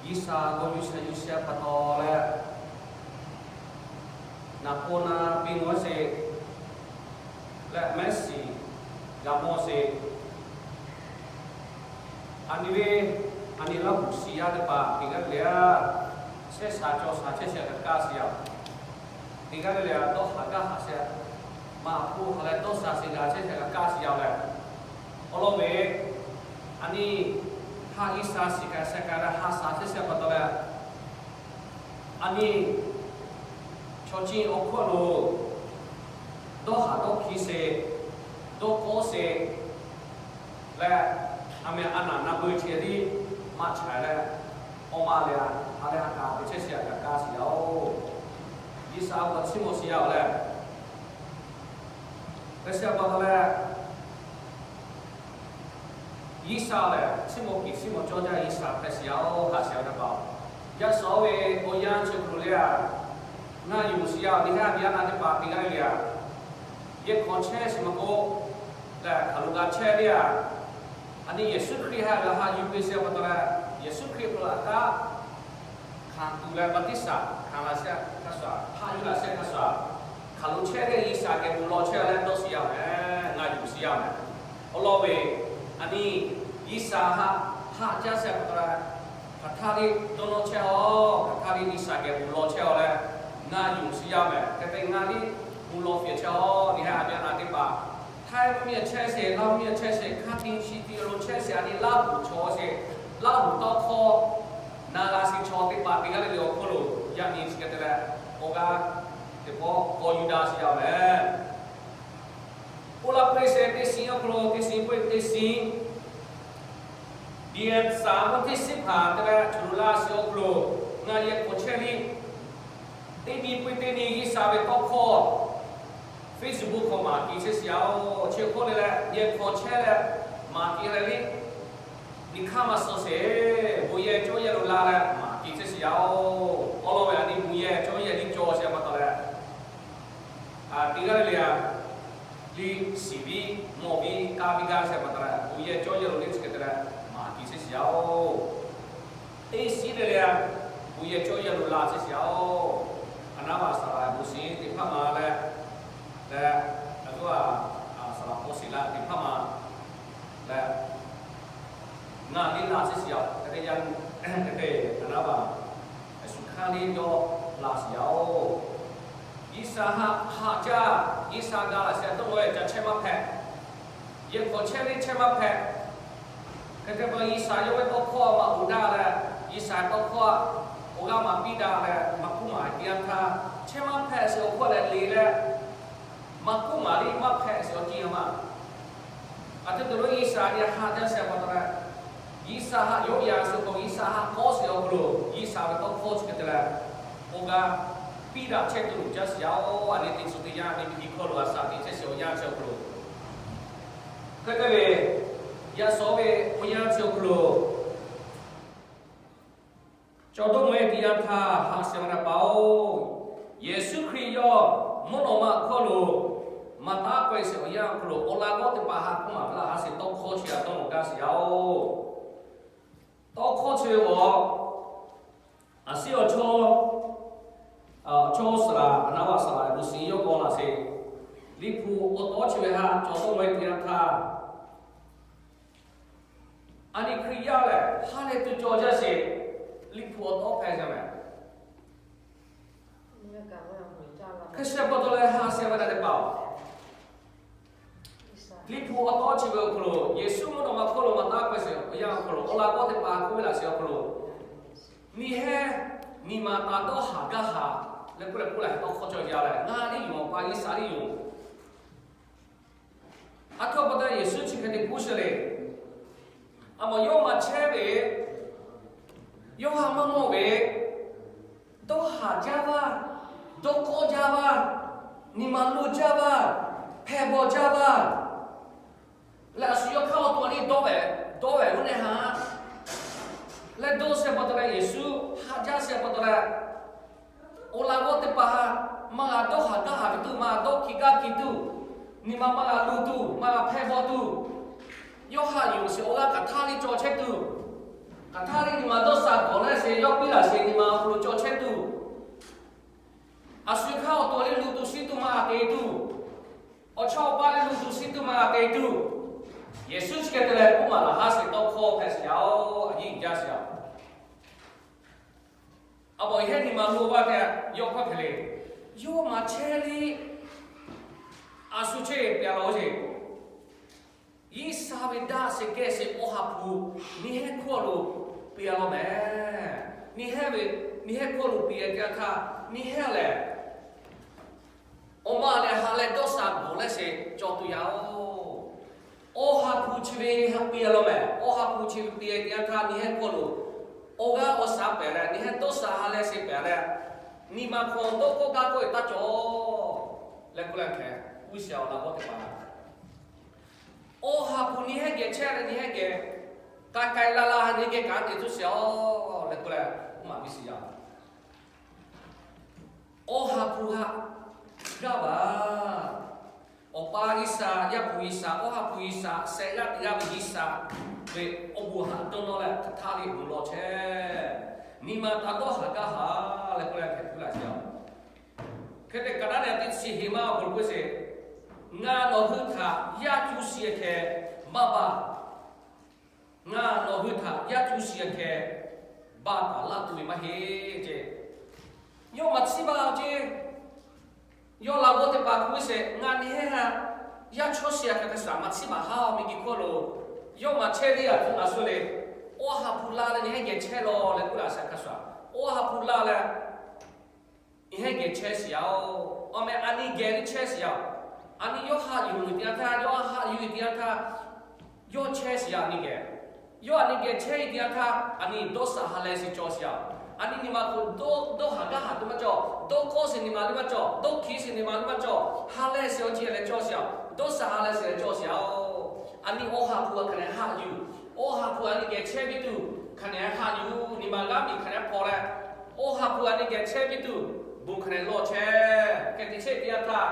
G'uiˬsha g'aw yuˬ sha yuˬ sha pa taw leh, naˍ paw na piˇ ngaw sheˍ leh mehˉ shiˍ g'a mawˇ sheˍ. Aˬ nyi ve, aˬ nyi Laˇ huˍ shiˍ yaˇ teˇ hpaˍ teˇ g'aˇ le le a, shehˉ sha cawˬ sha chehˇ shehˍ kaꞈ kaˇ shiˍ yaˇ-oˬ. Teˇ g'aˇ le le a dawˇ haˍ gaˇ haˍ shehˍ, maꞈ hpu haˍ leh dawˇ sha shiˍ g'a chehˇ shehˍ kaꞈ kaˇ shiˍ yaˇ-oˬ leh, awˬ lawn ve, aˬ nyi haꞈ G'uiˬsha shiˍ kaꞈ shehˍ kaꞈ leh haꞈ shaˍ chehˇ shehˍ pa taw leh, aˬ nyi chaw chi awˬ hk'oˆ lo dawˇ haˍ dawˇ hkiˇ sheˍ, dawˇ kawˆ sheˍ leh, aˬ meh a naˍ na beuˬ chehˇ tiˉ maˇ chaiˍ leh, awˬ ma leh a ha leh ha kaꞈ te chehˇ shiˍ kaꞈ kaˇ shiˍ yaˇ-oˬ. G'uiˬsha awˬ chiˇ mvuh shiˍ yaˇ-oˬ leh, hk'e shiˍ pa taw leh, G'uiˬsha lehˬ chiˇ mvuh kiˬ chiˇ mvuh cawˇ jaˇ G'uiˬsha hpehꞈ shiˍ yaˇ-oˬ, haꞈ shiˍ yaˇ teˇ hpaˍ-oˬ. Yaˇ suhˍ ve awˬ yanˇ chi hk'aw lo le a, ngaˬ yuˬ shiˍ yaˇ-oˬ. Nyi haˉ ve yaˇ na teˇ hpaˍ teˇ g'aˇ le le a, yehˬ hk'aw chehˇ shiˍ maˇ k'oˆ leh, hk'aˬ lo g'a chehˇ le a, aˬ nyi Yeˍsuˆ Hkriꞈ haꞈ g'a haꞈ yuˬ ve shiˍ pa taw leh, Yeˍsuˆ Hkriꞈ hk'aw lo a kaˉ hkanˍ tuˬ leh baˆtiˆsaˬ hkanˍ laˬ shehˍ hk'a shuˍ, haꞈ yuˬ laˬ shehˍ hk'a shuˍ, hk'aˬ lo chehˇ ve G'uiˬsha geh bon lawˬ chehˇ leh dawˇ shiˍ yaˇ meh, ngaˬ yuˬ shiˍ yaˇ meh. Awˬ lawn ve, aˬ nyi G'uiˬsha haꞈ, haꞈ jaˇ shehˍ pa taw leh, hk'aˬ htaˇ ve dawˇ nawˇ chehˇ-oˬ, hk'aˬ htaˇ ve G'uiˬsha geh bon lawˬ chehˇ-oˬ leh, ngaˬ yuˬ shiˍ yaˇ meh. Hk'e te ngaˬ liˇ bon lawˬ fehꞈ chehˇ-oˬ. Nyi haˉ a ve yaˇ na teˇ hpaˍ, Htaiˇ mvuhˇ miˬ chehˇ sheˍ, Laˇ mvuhˇ miˬ chehˇ sheˍ, hk'a tiꞈ chi tiꞈ lo chehˇ sheˍ, aˬ nyi Laˇ huˍ chaw sheˍ, Laˇ huˍ tawˇ hkawˇ na g'a shiˍ chaw teˇ hpaˍ teˇ g'aˇ le le awˬ hk'oˆ lo yaꞈ nyi chi hk'e te leh, awˬ g'aˇ teˇ pawˆ k'awꞈ yuˬ daꞈ shiˍ yaˇ meh. Oˇ laˇ peuˬ sheˍ teˇ shiˍ awˬ hk'aw lo teˇ shiˍ peuˬ teˇ shiˍ, December teˇ shiˍ hpaˍ te leh choˬ lo laˇ shiˍ awˬ hk'aw lo ngaˬ yehˬ hk'aw chehˇ ve teˇ nyi peuˬ teˇ nyi G'uiˬsha ve tawˇ hkawˇ Facebook hk'aw maˍ kiˬ chehˇ shiˍ yaˇ-oˬ. Chi hk'oˆ le leh yehˬ hk'aw chehˇ leh maˍ kiˬ leh liˇ, nyi hk'aˇ maˇ suh sheˍ, bon yehˬ cawˇ yehˬ lo la leh maˍ kiˬ chehˇ shiˍ yaˇ-oˬ. Awˬ lawn ve aˬ nyi bon yehˬ cawˇ yehˬ liˇ cawˬ sheˍ pa taw leh, teˇ g'aˇ le le a, liˇ shiˍ viˉ mawˬ viˉ kaˇ viˉ gaˇ shehˍ pa taw leh, bon yehˬ cawˇ yehˬ lo liˇ chi hk'e te leh maˍ kiˬ chehˇ shiˍ yaˇ-oˬ. Teˇ shiˍ le le a, bon yehˬ cawˇ yehˬ lo la chehˇ shiˍ yaˇ-oˬ. A naˉ ma saˍ laˍ bon shiˍ teˇ hpaˍ ma leh, leh, a to a, saˍ laˍ hk'aw shiˍ la teˇ hpaˍ ma leh, ngaˬ liˇ la chehˇ shiˍ yaˇ-oˬ. Hk'e te yaˇ, hk'e te a naˉ ma, shu hkanˇ liˇ dawˇ la shiˍ yaˇ-oˬ. G'uiˬsha haꞈ haꞈ jaˇ, G'uiˬsha ga laˬ shehˍ dawˇ leh ca chehˇ maˇ hpehꞈ. Yehˬ hk'aw chehˇ ve chehˇ maˇ hpehꞈ. Hk'e te pa G'uiˬsha yawˇ ve tawˇ hkawˇ maˇ uˍ daꞈ leh, G'uiˬsha tawˇ hkawˇ awˬ g'aˇ maˇ piˇ daꞈ leh, maˇ kuˇ maˍ teˇ yanˇ htaˇ chehˇ maˇ hpehꞈ sheˍ awˬ hk'oˆ leh le leh, maˇ kuˇ maˍ liˇ maˇ hpehꞈ sheˍ awˬ ceuˬ maˇ. A htoꞈ ma lo G'uiˬsha ve haꞈ jaˇ shehˍ pa taw leh, G'uiˬsha haꞈ yawˇ yaꞈ sheˍ k'o, G'uiˬsha haꞈ k'awꞈ sheˍ awˬ hk'aw lo G'uiˬsha ve tawˇ hkawˇ chi hk'e te leh, awˬ g'aˇ piˇ daꞈ chehˇ tuˬ jaˇ shiˍ yaˇ-oˬ. A nyi teˇ tcuh teˇ yanˇ ve miˬguiˬ hkawˇ lo a shaꞈ teꞈ chehˇ sheˍ awˬ yanˇ chi awˬ hk'aw lo, hk'e te ve, yaꞈ shawˍ ve awˬ yanˇ chi awˬ hk'aw lo Cawˬ dawˇ mawˬ-e teˇ yanˇ htaˇ haꞈ sheˍ ve na paˍ-oˬ, Yeˍsuˆ Hkriꞈ yawˇ mvuhˇ naw ma hkawˇ lo maˍ taˉ k'ai sheˍ awˬ yanˇ awˬ hk'aw lo awˬ laꞈ g'awˇ teˇ hpaˍ haꞈ hk'oˆ maˍ laˇ haˉ sheˍ tawˇ hkawˇ chi a dawˇ mawˬ gaˇ sheˍ yaˇ-oˬ. Tawˇ hkawˇ chi awˬ, a shiˉ awˬ chaw, chaw saˍ laˍ a naˉ ma saˍ laˍ a gu shiˍ yawˇ k'awꞈ laˬ sheˍ. Liꞈ hpu awˬ tawˇ chi ve haꞈ cawˬ dawˇ mawˬ-e teˇ yanˇ htaˇ, a nyi Hkriꞈ yaˇ lehˬ ha lehˬ tuˬ cawˬ jaˇ sheˍ. Liꞈ hpu awˬ tawˇ hpehꞈ jaˇ meh. Hk'e shehˍ pa taw leh haꞈ sheˍ ve na teˇ hpaˍ-oˬ, Liꞈ hpu awˬ tawˇ chi ve awˬ hk'aw lo Yeˍsuˆ mvuhˇ naw ma hkawˇ lo maˍ taˉ k'ai sheˍ awˬ yanˇ awˬ hk'aw lo awˬ laꞈ g'awˇ teˇ hpaˍ k'oˆ ve laꞈ sheˍ awˬ hk'aw lo, nyi heh, nyi ma taꞈ dawˇ haˍ gaˇ haˍ leh k'oˆ leh k'oˆ laꞈ heˍ tawˇ hkawˇ cawˬ jaˇ leh, ngaˬ liˇ yoˬ, awˬ pa G'uiˬsha liˇ yoˬ. A htoꞈ pa taw Yeˍsuˆ chi hk'e te k'oˆ sheˍ le. A mawˬ yawˇ maˇ chehˇ ve, yawˇ haꞈ maˇ mawˬ ve, dawˇ haˍ jaˇ vaˇ, dawˇ kawˆ jaˇ vaˇ, nyi ma lo jaˇ vaˇ, hpehˇ baw jaˇ vaˇ leh, a shu yawˇ hk'aˇ awˬ to a liˇ dawˇ ve, dawˇ ve g'uˇ nehˬ haꞈ leh dawˇ sheˍ pa taw leh, Yeˍsuˆ haꞈ jaˇ sheˍ pa taw leh, awˬ laꞈ g'awˇ teˇ hpaˍ haꞈ maˇ g'a dawˇ haˍ gaˇ haˍ ve tuˬ, maˇ g'a dawˇ hkiˬ gaˇ hkiˬ tuˬ, nyi ma maˇ g'a lo tuˬ, maˇ g'a hpehˇ baw tuˬ, yawˇ haꞈ yuˬ sheˍ awˬ g'aˇ hk'aˬ htaˇ liˇ cawˬ chehˇ tuˬ, Hk'aˬ htaˇ lehˬ nyi ma dawˇ sha gawˬ leh sheˍ yawˇ piˇ laˬ sheˍ nyi ma awˬ hk'aw lo cawˬ chehˇ tuˬ, a shu hk'aˇ awˬ to lehˬ luˬ tuˬ shiˍ tuˬ maˇ te tuˬ, awˬ chawˇ awˬ paˇ lehˬ luˬ tuˬ shiˍ tuˬ maˇ te tuˬ, Yeˍsuˆ chi hk'e te leh k'oˆ maˍ laˬ haˉ sheˍ tawˇ hkawˇ hpehꞈ sheˍ yaˇ-oˬ, a yiˇ jaˇ sheˍ yaˇ. A bawˬ yehˇ nyi ma lo vaˇ tehꞈ yawˇ hkawˇ hk'e le, yawˇ maˬ chehˇ liˇ a shu chehˇ pehˍ laˬ-oˬ sheˍ. G'uiˬsha ve daˇ sheˍ kehˬ sheˍ Awˬ ha hpu nyi hehnˇ hkawˇ lo piˇ-a law mehˍ. Nyi hehnˇ ve, nyi hehnˇ hkawˇ lo piˇ-a teˇ yanˇ htaˇ, nyi hehnˇ lehˬ, awˬ ma lehˬ ha leh dawˇ sha gawˬ leh sheˍ cawˬ tuˬ yaˇ-oˬ. Awˬ ha hpu chi ve ha piˇ-a law mehˍ. Awˬ ha hpu chi ve piˇ-a teˇ yanˇ htaˇ nyi hehnˇ hkawˇ lo awˬ g'aˇ awˬ shaˍ pehˍ leh, nyi hehnˇ dawˇ sha ha leh sheˍ pehˍ leh, nyi ma hk'aw dawˇ kawˆ gaˇ kawˆ-e taˇ cawˬ leh k'oˆ leh hkeh, G'uiˬsha awˬ laꞈ g'awˇ teˇ hpaˍ Awˬ ha hpu nyi hehnˇ geh chehˇ leh nyi hehnˇ geh k'ai k'ai la la ha nyi geh kanˉ te tcuhˇ sheˍ-oˬ leh k'oˆ leh, k'oˆ maˍ piˇ sheˍ yaˇ. Awˬ ha hpu haꞈ g'aˇ baˬ. Awˬ pa G'uiˬsha, Yaˇ hpu G'uiˬsha, Awˬ ha hpu G'uiˬsha, shehˍ g'aˇ teˇ g'aˇ ve G'uiˬsha ve awˬ bon haꞈ dawˇ nawˇ leh hk'aˬ htaˇ ve bon lawˬ chehˇ. Nyi ma taꞈ dawˇ haˍ gaˇ haˍ leh k'oˆ leh hpehꞈ tuˬ laˬ sheˍ yaˇ. Hk'e te kaꞈ naˉ nehˬ teˇ chi heˍ maˇ awˬ hk'aw lo k'oˆ sheˍ, ngaˬ nawˬ hui htaꞈ yaˇ cuˇ shiˍ hkeh maˇ baˬ. Ngaˬ nawˬ hui htaꞈ yaˇ cuˇ shiˍ hkeh baˬ taˍ laˇ tuˬ ve maˇ heˆ ceˇ. Yawˇ maˬ chiˇ baˬ ceˇ. Yawˇ laꞈ g'awˇ teˇ hpaˍ k'oˆ sheˍ, ngaˬ nyi hehnˇ ha yaˇ chawˇ shiˍ hkeh hk'a shuˍ maˬ chiˇ baˬ haˉ miˬ guiˬ hkawˇ lo, yawˇ maˬ chehˇ ve a hpu laˬ shu le. Awˬ ha hpu la leh nyi hehnˇ geh chehˇ law leh k'oˆ laˬ sheˍ hk'a shuˍ, Awˬ ha hpu la leh nyi hehnˇ geh chehˇ sheˍ yaˇ-oˬ. Awˬ meh a nyi geh teˇ chehˇ sheˍ yaˇ. A nyi yawˇ haꞈ yuˬ ve teˇ yanˇ htaˇ, yawˇ haꞈ yuˬ ve teˇ yanˇ htaˇ, yawˇ chehˇ sheˍ yaˇ a nyi geh. Yawˇ a nyi geh chehˇ ve teˇ yanˇ htaˇ, a nyi dawˇ sha ha leh sheˍ cawˬ sheˍ yaˇ. A nyi nyi ma hk'aw dawˇ haˍ gaˇ haˍ tuˬ maˇ cawˬ, dawˇ kawˆ sheˍ nyi ma leh maˇ cawˬ, dawˇ hkiˬ sheˍ nyi ma leh maˇ cawˬ, ha leh sheˍ awˬ ceuˬ leh cawˬ sheˍ yaˇ, dawˇ sha ha leh sheˍ leh cawˬ sheˍ yaˇ-oˬ. A nyi Awˬ ha hpu hk'a nehˬ haꞈ yuˬ, Awˬ ha hpu a nyi geh chehˇ piˇ tuˬ hk'a nehˬ haꞈ yuˬ, nyi ma g'aˇ miˬ hk'a nehˬ hpaw leh, Awˬ ha hpu a nyi geh chehˇ piˇ tuˬ bon hk'a nehˬ lawˬ chehˇ. Hk'e te chehˇ teˇ yanˇ htaˇ,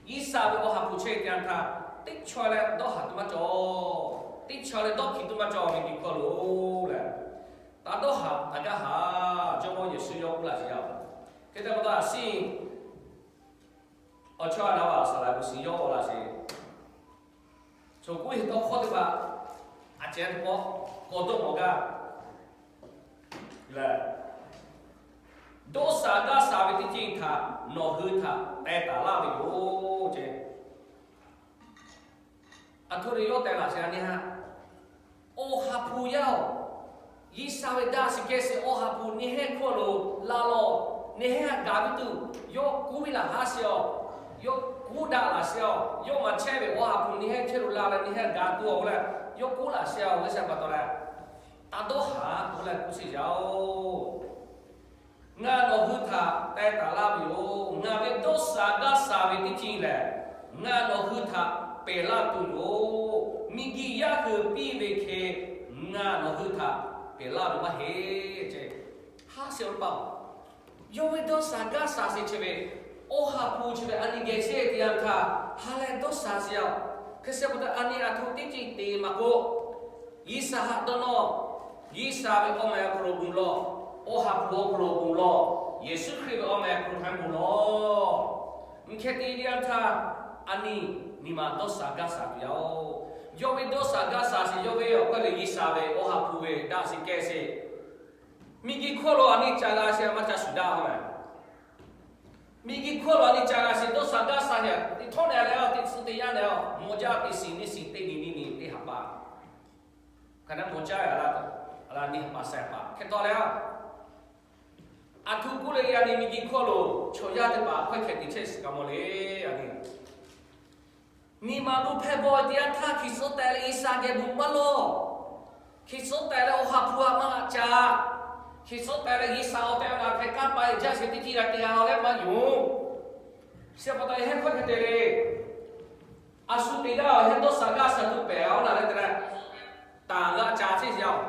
G'uiˬsha ve Awˬ ha hpu chehˇ teˇ yanˇ htaˇ, teˇ chaw leh dawˇ haˍ tuˬ maˇ cawˬ, teˇ chaw leh dawˇ hkiˬ tuˬ maˇ cawˬ ve miˬ guiˬ hkawˇ lo lehˬ, taꞈ dawˇ haˍ taˍ gaˇ haˍ. Jawˇmawˇ Yeˍsuˆ yawˇ k'oˆ laˬ sheˍ yaˇ. Hk'e te pa taw a shiˉ awˬ chawˇ a na va saˍ laˍ gu shiˍ yawˇ awˬ laˬ sheˍ. Chaw kuˉ hiˍ tawˇ hkawˇ teˇ hpaˍ a ceh teˇ pawˆ k'awꞈ dawˇ k'awꞈ gaˇ lehˬ, dawˇ sha gaˇ sha ve teˇ ceuˬ htaꞈ nawˬ hui htaꞈ teh taˍ laˇ ve yoˬ ceˇ. A htoꞈ te yawˇ teh laˬ sheˍ a nyi haꞈ, Awˬ ha hpu yaˇ-oˬ, G'uiˬsha ve daˇ shiˍ kehˬ shiˍ Awˬ ha hpu nyi hehnˇ hkawˇ lo la lawˬ, nyi hehnˇ haꞈ gaˬ ve tuˬ yawˇ kuˉ ve laˬ haˉ sheˍ-oˬ. Yawˇ kuˉ daꞈ laˬ sheˍ-oˬ. Yawˇ maˬ chehˇ ve Awˬ ha hpu nyi hehnˇ chehˇ lo la leh nyi hehnˇ gaˬ tuˬ-oˬ leh, yawˇ kuˉ laˬ sheˍ-oˬ. G'uiˬsha pa taw leh, taꞈ dawˇ haˍ k'oˆ leh k'oˆ sheˍ yaˇ-oˬ. Ngaˬ nawˬ hui htaꞈ teh taˍ laˇ ve yoˬ. Ngaˬ ve dawˇ sha gaˇ sha ve teˇ ceuˬ lehˬ, ngaˬ nawˬ hui htaꞈ pehˬ laˇ tuˬ yoˬ. Miˬguiˬ yaˇ hui piˇ ve hk'e, ngaˬ nawˬ hui htaꞈ pehˬ laˇ ve maˇ heˆ ceˇ. Haˉ sheˍ-oˬ paˇ-oˬ, yawˇ ve dawˇ sha gaˇ sha sheˍ chi ve, Awˬ ha hpu chi ve a nyi geh chehˇ teˇ yanˇ htaˇ ha leh dawˇ sha sheˍ-oˬ. Hk'e sheˍ pa taw a nyi a htoꞈ teˇ ceuˬ te maˇ k'oˆ, G'uiˬsha haꞈ dawˇ nawˇ, G'uiˬsha ve awˬ meh awˬ hk'aw lo gu lawˬ, Awˬ ha hpu awˬ hk'aw lo gu lawˬ, Yeˍsuˆ Hkriꞈ ve awˬ meh awˬ hk'aw lo hk'a gu lawˬ. Mvuhˇ hkeh te teˇ yanˇ htaˇ, a nyi nyi ma dawˇ sha gaˇ sha tuˬ yaˇ-oˬ. Yawˇ ve dawˇ sha gaˇ sha sheˍ yawˇ ve awˬ hk'aw lo G'uiˬsha ve Awˬ ha hpu ve daˇ shiˍ kehˬ sheˍ. Miˬguiˬ hkawˇ lo a nyi ca g'a sheˍ maˇ ca shuˍ daꞈ-oˬ mehˍ. Miˬguiˬ hkawˇ lo a nyi ca g'a sheˍ dawˇ sha gaˇ sha sheˍ, teˇ htawˇ nehˬ leh-oˬ, teˇ tcuh teˇ yanˇ leh-oˬ, mawˬ jaˇ teˇ shiˍ nyiˇ shiˍ teˇ nyi nyiˇ nyi teˇ haˍ paˍ hk'aˬ htaˇ mawˬ jaˇ ve a la, a la nyi haˍ paˍ shaiˍ paˍ hk'e taw leh-oˬ, a htoꞈ k'oˆ leh a nyi miˬguiˬ hkawˇ lo chaw yaˇ teˇ hpaˍ hkawehˇ hkeh te chehˇ shiˍ kaꞈ mawˬ le. A nyi nyi ma lo hpehˇ bawˆ teˇ yanˇ htaˇ hkiˬ suhˉ tehꞈ leh G'uiˬsha geh bon maˇ lawˬ. Hkiˬ suhˉ tehꞈ leh Awˬ ha hpu a maˇ g'a ca. Hkiˬ suhˉ tehꞈ leh G'uiˬsha awˬ tehˬ awˬ na hk'e kanˉ pa-e jaˇ sheˍ teˇ ceuˬ g'a te g'a-oˬ leh maˇ yonˍ. Chi pa taw yehˇ hkawˇ hk'e te le. A shu teˇ g'aˇ-oˬ, yehˇ dawˇ sha gaˇ sha tuˬ pehˬ-a-oˬ na leh te leh, taˍ g'a ca chehˇ yaˇ-oˬ.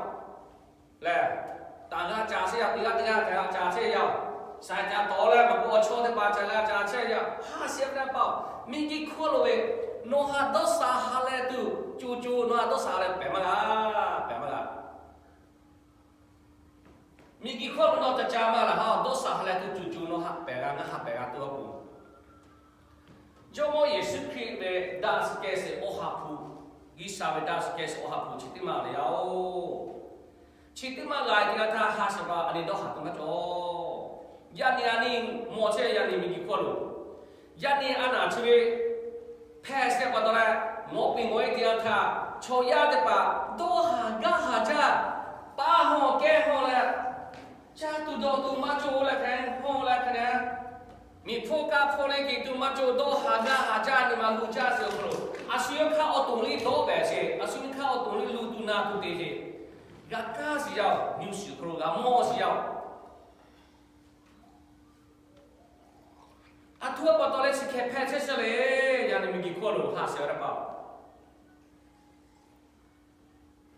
Lehˬ, taˍ g'a ca chehˇ yaˇ, teˇ g'aˇ teˇ g'aˇ htaꞈ g'a ca chehˇ yaˇ-oˬ. Saiˍ ca tawˍ leh maˇ k'oˆ, awˬ chawˇ teˇ hpaˍ htaꞈ g'a ca chehˇ yaˇ. Haˉ shehˍ hpehꞈ paˇ-oˬ, miˬguiˬ hkawˇ lo ve nawˬ haꞈ dawˇ sha ha leh tuˬ co co nawˬ haꞈ dawˇ sha ha leh pehˬ maˇ g'a, pehˬ maˇ g'a. Hkawˇ lo nawˬ ca ca maˇ laˬ ha, dawˇ shaˍ ha leh tuˬ cuˬ cuˬ nawˬ haꞈ pehˬ g'a, ngaˬ haꞈ pehˬ g'a tuˬ a peuˬ. Jawˇmawˇ Yeˍsuˆ Hkriꞈ ve daꞈ suhˍ kehˬ sheˍ awˬ ha hpu, G'uiˬsha ve daꞈ suhˍ kehˬ sheˍ awˬ ha hpu chi teˇ maˇ le yaˇ oˬ. Chi teˇ maˇ g'a e teˇ g'aˇ htaˇ ha shehˍ hpaˇ a ni dawˇ haˍ tuˬ maˇ cawˬ. Yaꞈ nyi a ni mawˬ chehˇ ve yaꞈ nyi miˬguiˬ hkawˇ lo, yaꞈ nyi a naˬ chi ve hpehꞈ shehˍ pa taw leh, ngawˬ piˍ ngawˬ e teˇ g'aˇ htaˇ chaw yaˇ teˇ hpaˍ dawˇ haˍ gaˇ haˍ jaˇ, paˇ hawˇ kehˉ hawˇ leh, caˇ tuˬ dawˬ tuˬ maˇ cawˬ leh hk'e hawˇ leh hk'e leh, miˬ hpfuhˇ kaˇ hpfuhˇ le kehˬ tuˬ maˇ cawˬ, dawˇ haˍ gaˇ haˍ jaˇ nyi ma luˬ jaˇ sheˍ awˬ hk'aw lo, a shu yawˇ hk'aˇ awˬ toˬ liˇ dawˇ pehˍ sheˍ, a shu yawˇ hk'aˇ awˬ toˬ liˇ luˬ tuˬ na tuˬ te sheˍ. G'a kaˇ shiˍ yaˇ oˬ, nyi shiˍ awˬ hk'aw lo g'a mawˬ shiˍ yaˇ oˬ. A htoꞈ ma pa taw leh chi hk'e hpehꞈ chehˇ sheˍ le, yaꞈ nyi miˬguiˬ hkawˇ lo haꞈ shehˍ ve teˇ hpaˍ,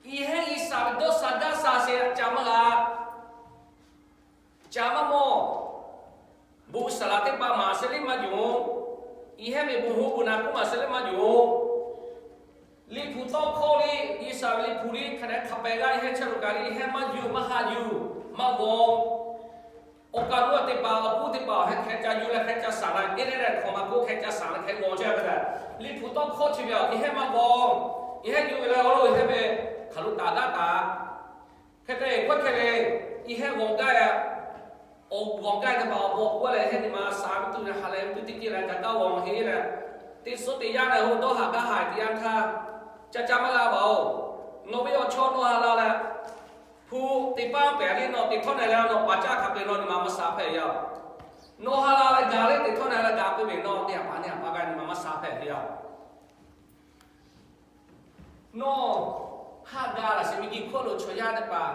iˉ heˆ iˉ shaˍ ve dawˇ shaˍ gaˇ shaˍ sheˍ ca maˇ g'a, ca maˇ mawˬ. Bon saˍ laˍ teˇ hpaˍ maˍ sheˍ liˇ maˇ yonˍ. Iˉ heˆ ve bon hoˉ bon naˍ k'oˆ maˍ sheˍ liˇ maˇ yonˍ. Liꞈ hpu tawˇ hkawˇ liˇ, G'uiˬsha ve liꞈ hpu liˇ hk'a dehꞈ hk'a pehˍ g'a, iˉ heˆ chehˇ lo kaꞈ liˇ, iˉ heˆ maˇ yuˬ maˇ haꞈ yuˬ maˇ g'awˬ. Awˬ kaˍ lo teˇ hpaˍ awˬ kuˉ teˇ hpaˍ awˬ heh hkeh ca yuˬ leh hkeh ca shaˍ la, eˇ leh leh hkawꞈ maˍ k'oˆ hkeh ca shaˍ leh hkeh g'awˬ chehˇ ve lehˬ, liꞈ hpu tawˇ hkawˇ chi ve a iˉ heˆ maˇ g'awˬ. Iˉ heˆ yuˬ ve leh g'awˬ lo iˉ heˆ ve hk'aˬ lo taˍ gaˇ taˍ. Hk'e te k'oˆ hk'e le, iˉ heˆ g'awˬ gaˇ leh, awˬ g'awˬ gaˇ teˇ hpaˍ awˬ bon k'oˆ leh, iˉ heˆ nyi ma shaˍ ve tuˬ leh haꞈ leh ve tuˬ teˇ ceuˬ leh ca gaˇ g'awˬ heˆ leh, teˇ suhˉ teˇ yanˇ leh hoˉ dawˇ haˍ gaˇ haˍ teˇ yanˇ htaˇ, ca ca maˇ g'a vaˬ oˬ. Nawˬ ve awˬ chawˇ nawˬ ha la leh, hpu teˇ paˉ pehˍ liˇ nawˬ teˇ htawˇ na leh nawˬ paˍ caˇ hk'a peu-eˬ nawˬ nyi ma maˇ shaˍ hpehꞈ yaˇ oˬ. Nawˬ ha la leh gaˬ liˇ teˇ htawˇ na leh gaˬ peu-eˬ ve nawˬ teˇ ha paˍ neˇ ha paˍ g'a nyi ma maˇ shaˍ hpehꞈ ve yaˇ oˬ. Nawˬ haꞈ gaˬ laˬ sheˍ, miˬguiˬ hkawˇ lo chaw yaˇ teˇ hpaˍ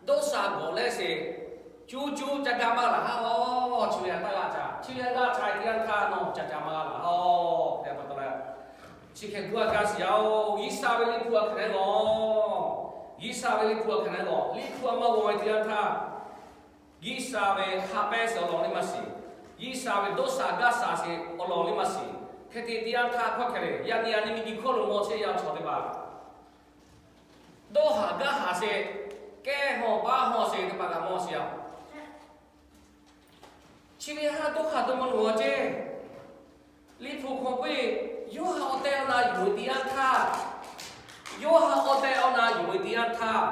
dawˇ shaˍ gawˬ leh sheˍ, cuˇ cuˇ ca ca maˇ laˬ ha lawˬ. Chi ve a taˇ g'a ca, chi ve a g'a ca teˇ yanˇ htaˇ nawˬ ca ca maˇ g'a laˬ ha lawˬ. Hk'e pa taw leh, chi hk'e guˇ a gaˇ shiˍ yaˇ oˬ. G'uiˬsha ve liꞈ hpu a hk'e leh g'awˬ, G'uiˬsha ve liꞈ hpu a hk'e leh g'awˬ, liꞈ hpu a maˇ g'awˬ ve teˇ yanˇ htaˇ, G'uiˬsha ve haꞈ pehnˇ sheˍ awˬ lawn liˇ maˇ shiˍ. G'uiˬsha ve dawˇ shaˍ gaˇ shaˍ sheˍ awˬ lawn liˇ maˇ shiˍ. Hk'e te teˇ yanˇ htaˇ hkawˇ hk'e le, yaꞈ nyi yaꞈ nyi miˬguiˬ hkawˇ lo mawˬ chehˇ yaˇ chaw teˇ hpaˍ dawˇ haˍ gaˇ haˍ sheˍ, kehˉ hawˇ paˉ hawˇ sheˍ teˇ hpaˍ g'a mawˬ sheˍ yaˇ. Chi ve haꞈ dawˇ haˍ dawˇ maˇ lo a ceˇ. Liꞈ hpu hk'aw k'oˆ ve, yawˇ haꞈ awˬ tehˬ awˬ na yuˬ ve teˇ yanˇ htaˇ, yawˇ haꞈ awˬ tehˬ awˬ na yuˬ ve teˇ yanˇ htaˇ,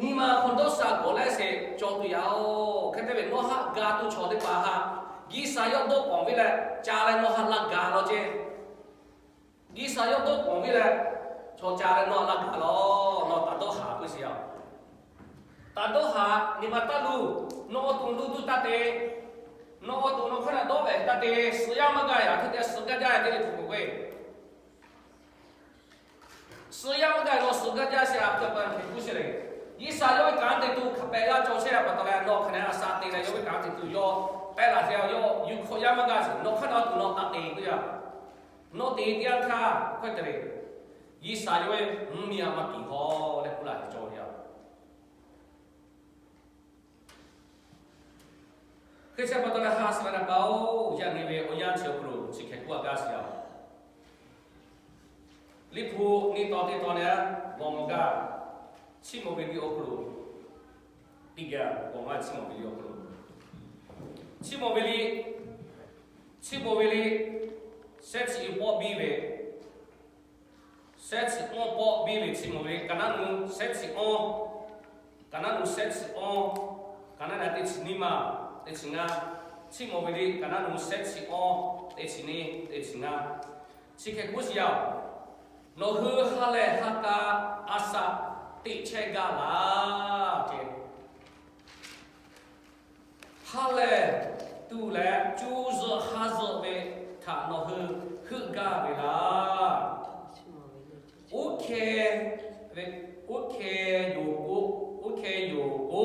nyi ma hk'aw dawˇ shaˍ gawˬ leh sheˍ cawˬ tuˬ yaˇ oˬ. Hk'e te ve nawˬ haꞈ gaˬ tuˬ chaw teˇ hpaˍ htaꞈ G'uiˬsha yawˇ dawˇ pawˍ ve leh ca leh nawˬ haꞈ laˇ gaˬ lawˬ ceˇ. G'uiˬsha yawˇ dawˇ pawˍ ve leh, chaw ca leh nawˬ haꞈ laˇ gaˬ lawˬ. Nawˬ taˍ dawˇ haˍ k'oˆ sheˍ yaˇ. Taˍ dawˇ haˍ nyi ma taˇ luˬ. Nawˬ awˬ to luˬ tuˬ taˇ te. Nawˬ awˬ to nawˬ hk'aˇ na dawˇ ve taˇ te. Suh yaˇ maˇ gaˇ yaꞈ hk'e te suh gaˇ jaˇ te liꞈ hpu k'oˆ ve. Suh yaˇ maˇ gaˇ, nawˬ suh gaˇ jaˇ sheˍ a hk'e pa hk'e k'oˆ sheˍ le. G'uiˬsha yawˇ ve kanˉ te tuˬ hk'a pehꞈ g'aˇ cawˬ chehˇ a pa taw leh nawˬ hk'aˬ hk'e a shaꞈ te leh yawˇ ve kanˉ te tuˬ yawˇ pehˇ laˬ sheˍ yaˇ. Yawˇ yuˬ hk'awꞈ yaˇ maˇ gaˇ sheˍ, nawˬ hk'aˇ na tuˬ nawˬ taˇ te k'oˆ yaˇ. Nawˬ te teˇ yanˇ htaˇ hkawˇ te le, G'uiˬsha yawˇ ve mvuhˇmiˬ a maˇ tiˍ haw leh k'oˆ laˬ cawˬ ve yaˇ. Hk'e te pa taw leh ha shiˍ ve na pa oˬ, yaꞈ nyi ve awˬ yanˇ chi awˬ hk'aw lo chi hk'e k'oˆ a gaˇ shiˍ yaˇ. Liꞈ hpu nyi taw teˇ taw leh g'awˬ mawˬ gaˇ. Chiˇ mawˬ ve liꞈ awˬ hk'aw lo, teˇ geh g'awˬ mawˬ gaˇ. Chiˇ mawˬ ve liꞈ awˬ hk'aw lo, Chiˇ mawˬ ve liꞈ, Chiˇ mawˬ ve liꞈ, shehˉ chi pawˆ biˇ ve, shehˉ chi awˇ pawˆ biˇ ve Chiˇ mawˬ ve, kaˍ naˉ nu shehˉ chi awˇ, kaˍ naˉ nu shehˉ chi awˇ, kaˍ naˉ na teˇ chi nyiˇ maˬ, teˇ chi ngaˇ. Chiˇ mawˬ ve liꞈ kaˍ naˉ nu shehˉ chi awˇ, teˇ chi nyiˇ, teˇ chi ngaˇ. Chi hk'e k'oˆ shiˍ yaˇ. Nawˬ hui ha lehˬ ha k'a a shaꞈ teꞈ chehˇ gaˇ laˇ ce. Ha lehˬ tuˬ leh co zuhꞈ ha zuhꞈ ve htaꞈ nawˬ hui heuˆ gaˇ ve laˇ. Oˇ hkeh ve, oˇ hkeh yoˬ k'o, oˇ hkeh yoˬ k'o,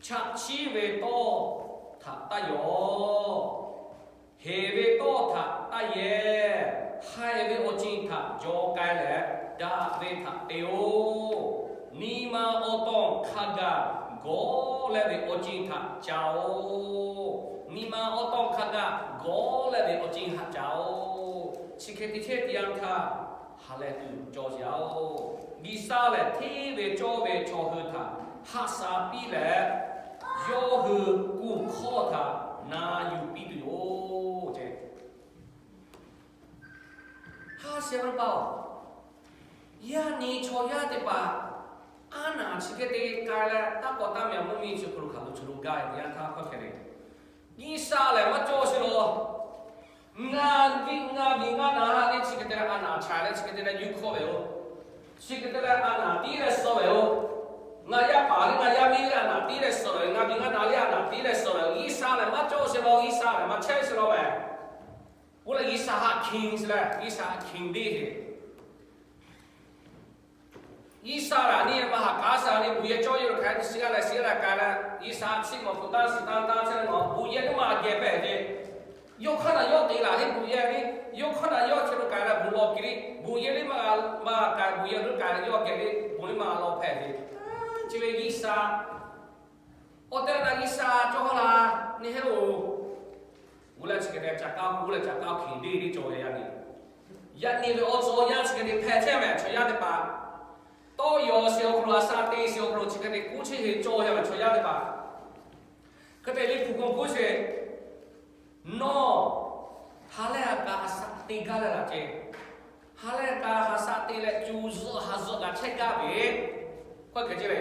chaꞈ chiˉ ve tawˇ htaꞈ taˇ yaw. Heˍ ve tawˇ htaꞈ taˇ yehˇ. Haiˬ ve awˬ ceuˬ htaꞈ jaw k'ai leh, daꞈ ve htaꞈ te-oˬ. Nyi ma awˬ tawˇ hk'a gaˬ gawˬ leh ve awˬ ceuˬ htaꞈ ca-oˬ. Nyi ma awˬ tawˇ hk'a gaˬ gawˬ leh ve awˬ ceuˬ htaꞈ ca-oˬ. Chi hk'e te chehˇ teˇ yanˇ htaˇ, ha lehˬ tuˬ cawˬ sheˍ yaˇ-oˬ. G'uiˬsha lehˬ hteˇ ve cawˇ ve chaw hui htaꞈ haꞈ shaˍ piˇ leh, yawˇ hui kuˬ hkawˇ htaꞈ na yuˬ piˇ tuˬ yoˬ ce. Ha sheh ve pa-oˬ, yaˇ nyi chaw yaˇ teˇ hpaˍ aˉ naˍ chi hk'e te k'ai leh, taˇ k'awꞈ taˇ meh mvuhˇ miˬ chi hk'aw lo hk'aˬ lo chi lo gaˇ ve teˇ yanˇ htaˇ hkawˇ hkeh le, G'uiˬsha lehˬ maˇ cawˇ sheˍ law. Ngaˬ viˆ ngaˬ viˬ ngaˬ naˍ ha leh chi hk'e te leh a naˍ chaˍ leh chi hk'e te leh yuˇ hkawˇ ve yoˬ. Chi hk'e te leh a naˍ tiˉ leh suh ve yoˬ. Ngaˬ yaˇ paˍ leh ngaˬ yaˇ miˇ leh a naˍ tiˉ leh suh ve yoˬ. Ngaˬ viˬ ngaˬ naˍ leh a naˍ tiˉ leh suh ve yoˬ. G'uiˬsha lehˬ maˇ cawˇ sheˍ law. G'uiˬsha lehˬ maˇ chehˇ sheˍ law meh. Oˇ leh G'uiˬsha haꞈ hkiˬ sheˍ leh, G'uiˬsha haꞈ hkiˬ deˇ sheˍ. G'uiˬsha lehˬ a nyi maˇ haꞈ k'aˉ shaˍ leh, bon yehˬ cawˇ yehˬ lo hk'aˬ hk'e te shiˍ g'aˇ leh shiˍ g'aˇ leh k'ai leh, G'uiˬsha chi mawˬ hpu taˇ shiˍ taˇ taˇ chehˇ leh nawˬ bon yehˬ teˇ maˇ a geh hpehꞈ ve. Yawˇ hk'aˇ naˍ yawˇ te laˬ leh bon yehˬ le, yawˇ hk'aˇ naˍ yawˇ chi lo k'ai leh bon law piˇ le, bon yehˬ le maˇ maˇ k'ai, bon yehˬ lo k'ai leh yawˇ geh le bon le maˇ law hpehꞈ ve. Chi ve G'uiˬsha awˬ tehˬ na G'uiˬsha cawˇ la, neˇ hehˉ-oˬ, g'uˇ leh chi hk'e te ca kaˇ k'oˆ leh ca kaˇ hkiˬ deˇ deˇ cawˬ ve yaˇ nyi. Yaˇ nyi ve awˬ tcuh yaˇ chi hk'e te hpehꞈ chehˇ meh chaw yaˇ teˇ hpaˍ. Tawˇ yaw sheˍ awˬ hk'aw lo, a shaꞈ te sheˍ awˬ hk'aw lo chi hk'e te k'oˆ chehˇ ve cawˇ yaˇ meh chaw yaˇ teˇ hpaˍ. Hk'e te Liꞈ hpu hk'aw k'oˆ sheˍ, nawˬ ha lehˬ a k'a ha shaꞈ te gaˇ leh laˬ ce. Ha lehˬ a k'a ha shaꞈ te leh co zuhꞈ ha zuhꞈ kaꞈ chehˇ gaˇ ve, k'oˆ hk'e ce le.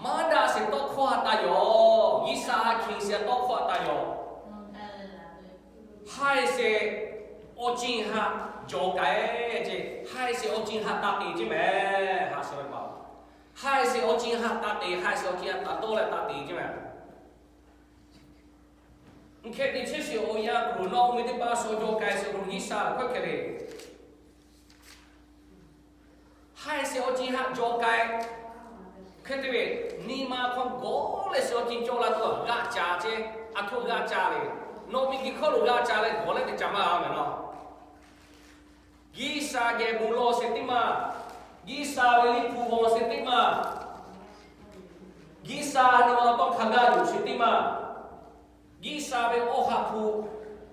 Maˇ daꞈ sheˍ tawˇ hkawˇ a taˇ yaw. G'uiˬsha haꞈ hkiˬ sheˍ tawˇ hkawˇ a taˇ yaw. Haiˬ sheˍ awˬ ceuˬ haꞈ jawˬ k'ai ce. Haiˬ sheˍ awˬ ceuˬ haꞈ taˇ te ce meh. Haꞈ sheˍ ve pa, haiˬ sheˍ awˬ ceuˬ haꞈ taˇ te, haiˬ sheˍ awˬ ceuˬ haꞈ taˇ dawˇ leh taˇ te ce meh. Hk'e te chehˇ sheˍ awˬ yanˇ hk'aw lo nawˬ oˇ ve teˇ hpaˍ shaw jaw k'ai sheˍ lo G'uiˬsha hkawˇ hkeh le. Haiˬ sheˍ awˬ ceuˬ haꞈ jawˬ k'ai. Hk'e te ve, nyi ma hk'aw gawˬ leh sheˍ awˬ ceuˬ cawˬ la tuˬ g'a caˍ ce. A htoꞈ g'a caˍ le. Nawˬ miˬguiˬ hkawˇ lo g'a caˍ leh gawˬ leh te caˍ maˇ g'a meh nawˬ. G'uiˬsha geh bon lawˬ sheˍ teˇ maˇ, G'uiˬsha ve Liꞈ hpu g'awˬ sheˍ teˇ maˇ, G'uiˬsha nyi ma tawˇ hk'a gaˇ yuˬ sheˍ teˇ maˇ, G'uiˬsha ve awˬ ha hpu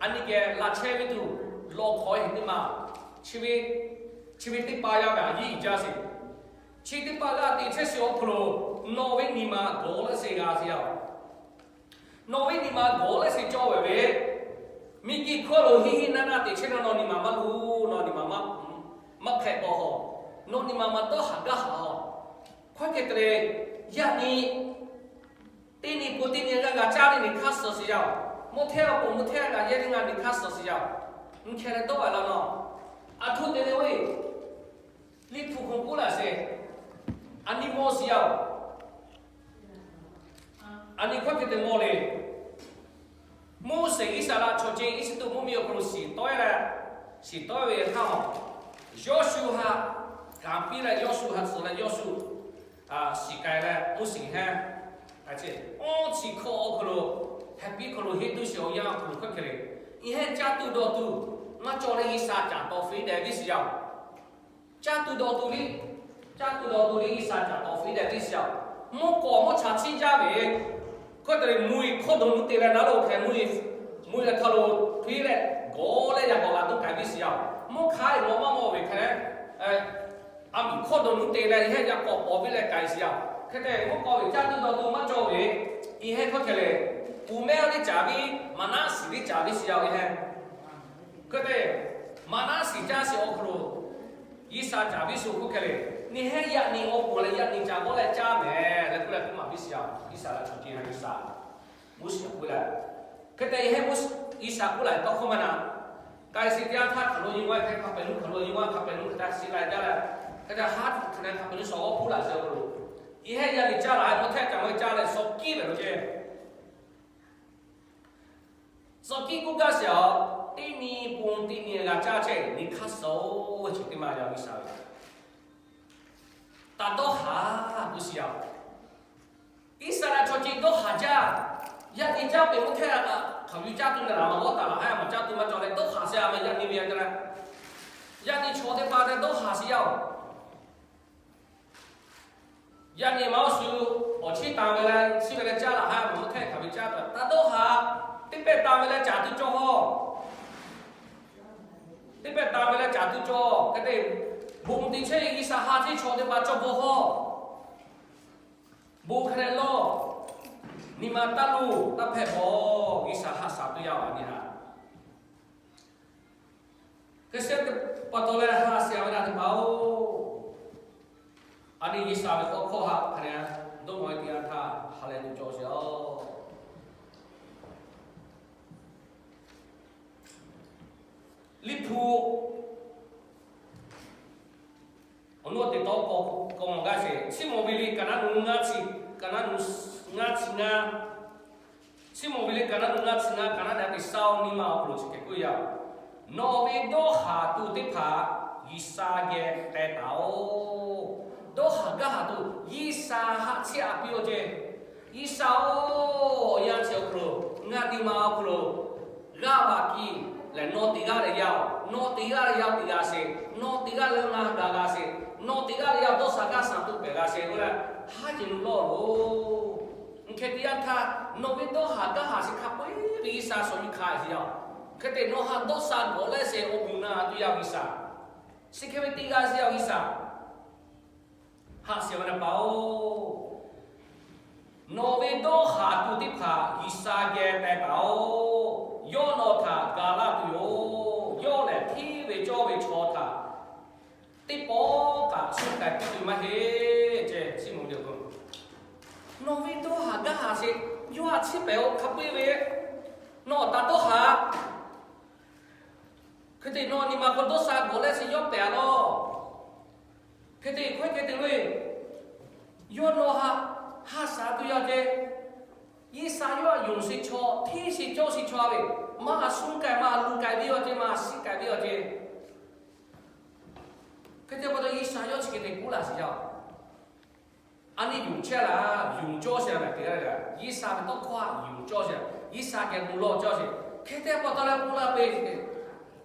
a nyi geh laꞈ chehˇ ve tuˬ lawˬ hk'awꞈ e teˇ maˇ, chi ve, chi ve teˇ hpaˍ yaˇ ve a yiˇ jaˇ sheˍ. Chi teˇ hpaˍ g'a te chehˇ sheˍ awˬ hk'aw lo, nawˬ ve nyi ma gawˬ leh sheˍ g'a sheˍ yaˇ. Nawˬ ve nyi ma gawˬ leh sheˍ cawˬ ve ve, miˬguiˬ hkawˇ lo hiˆ hiˆ naˆ naˆ te chehˇ na nawˬ nyi ma maˇ luˬ, nawˬ nyi ma maˇ, maˇ hpehꞈ k'aw haw, nawˬ nyi ma maˇ dawˇ haˍ gaˇ haˍ haw. Hkawˇ hkeh te leh, yaˇ nyi teˇ nyi pon teˇ nyi g'a g'a caˇ leh nyi hk'aˇ suh sheˍ yaˇ. Mvuhˇ htehˇ awˬ pon mvuhˇ htehˇ g'a yehˇ teˇ g'aˇ nyi hk'aˇ suh sheˍ yaˇ. Mvuhˇ hkeh leh dawˇ a la nawˬ, a htoꞈ te le ve, Liꞈ hpu hk'aw k'oˆ laˇ sheˍ, a nyi mawˇ sheˍ yaˇ. A nyi hkawˇ hkeh te mawˇ le. Moˉseˍ Iˉsaˍreˍlaˆ chaw ceuˬ Eˇjiˇtuꞈ mvuhˇmiˬ awˬ hk'aw lo shiˍ tawˆ e leh, shiˍ tawˆ e ve htaˇ, Yawˇshuˆ haꞈ kanˍ piˇ leh Yawˇshuˆ haꞈ suhˍ leh Yawˇshuˆ shiˍ k'ai leh Moˉseˍ hehˉ, awˇ chi hkawˇ awˬ hk'aw lo heh piˇ hk'aw lo henˇ tuˬ sheˍ awˬ yanˇ awˬ hk'aw lo hkawˇ hkeh le. Iˉ hehnˇ caˇ tuˬ dawˬ tuˬ maˇ cawˬ leh G'uiˬsha caˍ tawˍ fiˉ dehꞈ viˉ sheˍ yaˇ. Caˇ tuˬ dawˬ tuˬ liˇ, caˇ tuˬ dawˬ tuˬ liˇ G'uiˬsha caˍ tawˍ fiˉ dehꞈ viˉ sheˍ yaˇ. Mvuhˇ k'awꞈ mvuhˇ cha chiˇ jaˇ ve, hkawˇ te leh mvuhˇ e hkawˇ dawˬ nuˇ te leh naˉ lo hkeh mvuhˇ e, mvuhˇ e htaꞈ lo hpiˇ leh gawˬ leh yaꞈ k'aw g'a tuˬ k'ai viˉ sheˍ yaˇ. Mvuhˇ hk'aˇ e mawˬ maˇ mawˬ ve hk'e leh, a miˬ hkawˇ dawˬ nuˇ te leh iˉ hehnˇ yaꞈ k'aw pawˍ viˉ leh k'ai sheˍ yaˇ. Hk'e te mvuhˇ k'awꞈ ve caˇ tuˬ dawˬ tuˬ maˇ cawˬ ve, iˉ hehnˇ hkawˇ hkeh le, uˍ mehˆ liˇ caˍ viˉ, Maˍnaˆsiˍ liˇ caˍ viˉ sheˍ yaˇ iˉ hehnˇ. Hk'e te, Maˍnaˆsiˍ caˇ sheˍ awˬ hk'aw lo G'uiˬsha caˍ viˉ shu hkawˇ hkeh le. Nyi hehnˇ yaꞈ nyi awˬ pon leh yaꞈ nyi caˍ g'awˇ leh caˇ mehˍ leh k'oˆ leh k'oˆ maˍ viˉ sheˍ yaˇ. G'uiˬsha la chaw ceuˬ ha G'uiˬsha, Moˉseˍ k'oˆ la. Hk'e te iˉ hehnˇ Moˉseˍ, G'uiˬsha k'oˆ la ve tawˇ hkawˇ maˇ na, k'ai sheˍ teˇ yanˇ htaˇ hk'aˬ lo nyi g'awˇ hk'e hk'a peu-eˬ nuˇ hk'aˬ lo nyi g'awˇ hk'a peu-eˬ nuˇ hk'e htaˇ shiˍ la jaˇ leh, hk'e te haˉ hk'e hk'a peu-eˬ nuˇ shaw g'awˇ hpuˇ laˬ sheˍ awˬ hk'aw lo, iˉ hehnˇ yaꞈ nyi caˇ laˬ heh mvuhˇ htehˇ ca mvuhˇ caˇ leh shaw kiˇ ve lo ceh. Tcuh kiˇ k'oˆ gaˇ sheˍ a, teˇ nyi pon teˇ nyi g'a caˇ chehˇ nyi hk'aˇ suh-oˬ ve chi teˇ maˇ yaˇ G'uiˬsha ve taˇ dawˇ haˍ k'oˆ sheˍ a. Iˉsaˍreˍlaˆ chaw ceuˬ dawˇ haˍ jaˇ. Yaꞈ nyi caˇ peuˬ mvuhˇ htehˇ a kaꞈ hk'aˬ ve caˇ tuˬ na laˬ maˇ g'awˇ taˍ laˬ heh maˇ caˇ tuˬ maˇ cawˬ leh dawˇ haˍ sheˍ a meh yaꞈ nyi ve a te leh. Yaꞈ nyi chaw teˇ hpaˍ te dawˇ haˍ sheˍ yaˇ-oˬ. Yaꞈ nyi maˇ awˬ shu awˬ chiˉ tanˍ ve leh chiˇ ve leh caˇ laˬ heh mvuhˇ htehˇ hk'aˬ ve caˇ tuˬ taˇ dawˇ haˍ. Teˇ pehˇ tanˍ ve leh caˍ tuˬ cawˬ hawˇ. Teˇ pehˇ tanˍ ve leh caˍ tuˬ cawˬ hk'e te, bon te chehˇ ve G'uiˬsha ha hteˇ chaw teˇ hpaˍ cawˬ bvuhꞈ hawˇ. Bon hk'e leh lawˇ, nyi ma taˇ luˬ taˇ hpehꞈ paw, G'uiˬsha haꞈ shaˍ tuˬ yaˇ-oˬ, a nyi haꞈ. Hk'e te pa taw leh haꞈ shaˍ ve daꞈ teˇ hpaˍ-oˬ, a nyi G'uiˬsha ve tawˇ hkawˇ haꞈ hk'a leh, dawˇ maw e teˇ yanˇ htaˇ ha leh tuˬ cawˬ sheˍ-oˬ. Liꞈ hpu awˬ naw teꞈ taw k'awꞈ k'awꞈ mawˬ gaˇ sheˍ. Chiˇ mawˬ ve liꞈ kaꞈ naˉ nu ngaˇ chi, kaꞈ naˉ nu ngaˇ chi ngaˇ, Chiˇ mawˬ ve liꞈ kaꞈ naˉ nu ngaˇ chi ngaˇ, kaꞈ naˉ na teꞈ saˍ-oˬ, nyi ma awˬ hk'aw lo chi hk'e k'oˆ ve yoˬ. Nawˬ ve dawˇ haˍ tuˬ teˇ hpaˍ G'uiˬsha geh teh taˍ-oˬ. Dawˇ haˍ gaˇ haˍ tuˬ G'uiˬsha haꞈ chiˇ aꞈ piˇ-oˆ ceˇ. G'uiˬsha-oˬ, yaˇ chi awˬ hk'aw lo, ngaˬ nyi ma awˬ hk'aw lo g'aˇ va kiˇ lehˬ, nawˬ teˇ g'aˇ leh yaˇ-oˬ, nawˬ teˇ g'aˇ leh yaˇ teˇ g'aˇ sheˍ, nawˬ teˇ g'aˇ leh ngaˬ gaˬ g'a sheˍ, nawˬ teˇ g'aˇ leh yaˇ dawˇ sha gaˇ sha tuˬ pehˬ g'a sheˍ k'oˆ leh, haˉ ce nu lawˇ loˬ. Hk'e te yanˇ htaˇ, nawˬ ve dawˇ haˍ gaˇ haˍ sheˍ hk'a peu-eˬ ve G'uiˬsha shawˍ yuˬ hkanˍ sheˍ yaˇ-oˬ. Hk'e te nawˬ haꞈ dawˇ sha gawˬ leh sheˍ awˬ moˍ na tuˬ yaˇ G'uiˬsha sheˍ hk'e ve teˇ g'aˇ sheˍ yaˇ G'uiˬsha haꞈ sheˍ ve na paˍ-oˬ, nawˬ ve dawˇ haˍ tuˬ teˇ hpaˍ G'uiˬsha geh teh taˍ-oˬ. Yawˇ nawˬ htaꞈ gaˬ laˇ tuˬ yoˬ. Yawˇ lehˬ hteˇ ve cawˇ ve chaw htaꞈ teˇ pawˆ kaꞈ suh k'ai piˇ tuˬ maˇ heˆ ce. Chiˇ mawˬ ve yoˬ. Nawˬ ve dawˇ haˍ gaˇ haˍ sheˍ yawˇ haꞈ chiˇ pehˍ-oˬ hk'a peu-eˬ ve, nawˬ awˬ taˍ dawˇ haˍ. Hk'e te nawˬ nyi ma hk'aw dawˇ sha gawˬ leh sheˍ yawˇ pehˍ-a lawˬ. Hk'e te hk'e te lo-e, yawˇ nawˬ haꞈ haꞈ shaˍ tuˬ yaˇ ce. G'uiˬsha yawˇ haꞈ yonˍ sheˍ chaw, hteˇ sheˍ cawˇ sheˍ chaw ve, maˇ haꞈ suh k'ai maˇ haꞈ luˬ k'ai ve awˬ ce, maˇ haꞈ shiˍ k'ai ve awˬ ce. Hk'e te pa taw G'uiˬsha yawˇ chi hk'e te k'oˆ laˇ sheˍ yaˇ-oˬ. A nyi yonˍ chehˇ laˇ, yonˍ cawˇ sheˍ ve teˇ g'aˇ lehˬ, G'uiˬsha ve tawˇ hkawˇ haꞈ yonˍ cawˇ sheˍ, G'uiˬsha geh bon lawˇ cawˇ sheˍ. Hk'e te pa taw leh k'oˆ laˇ ve,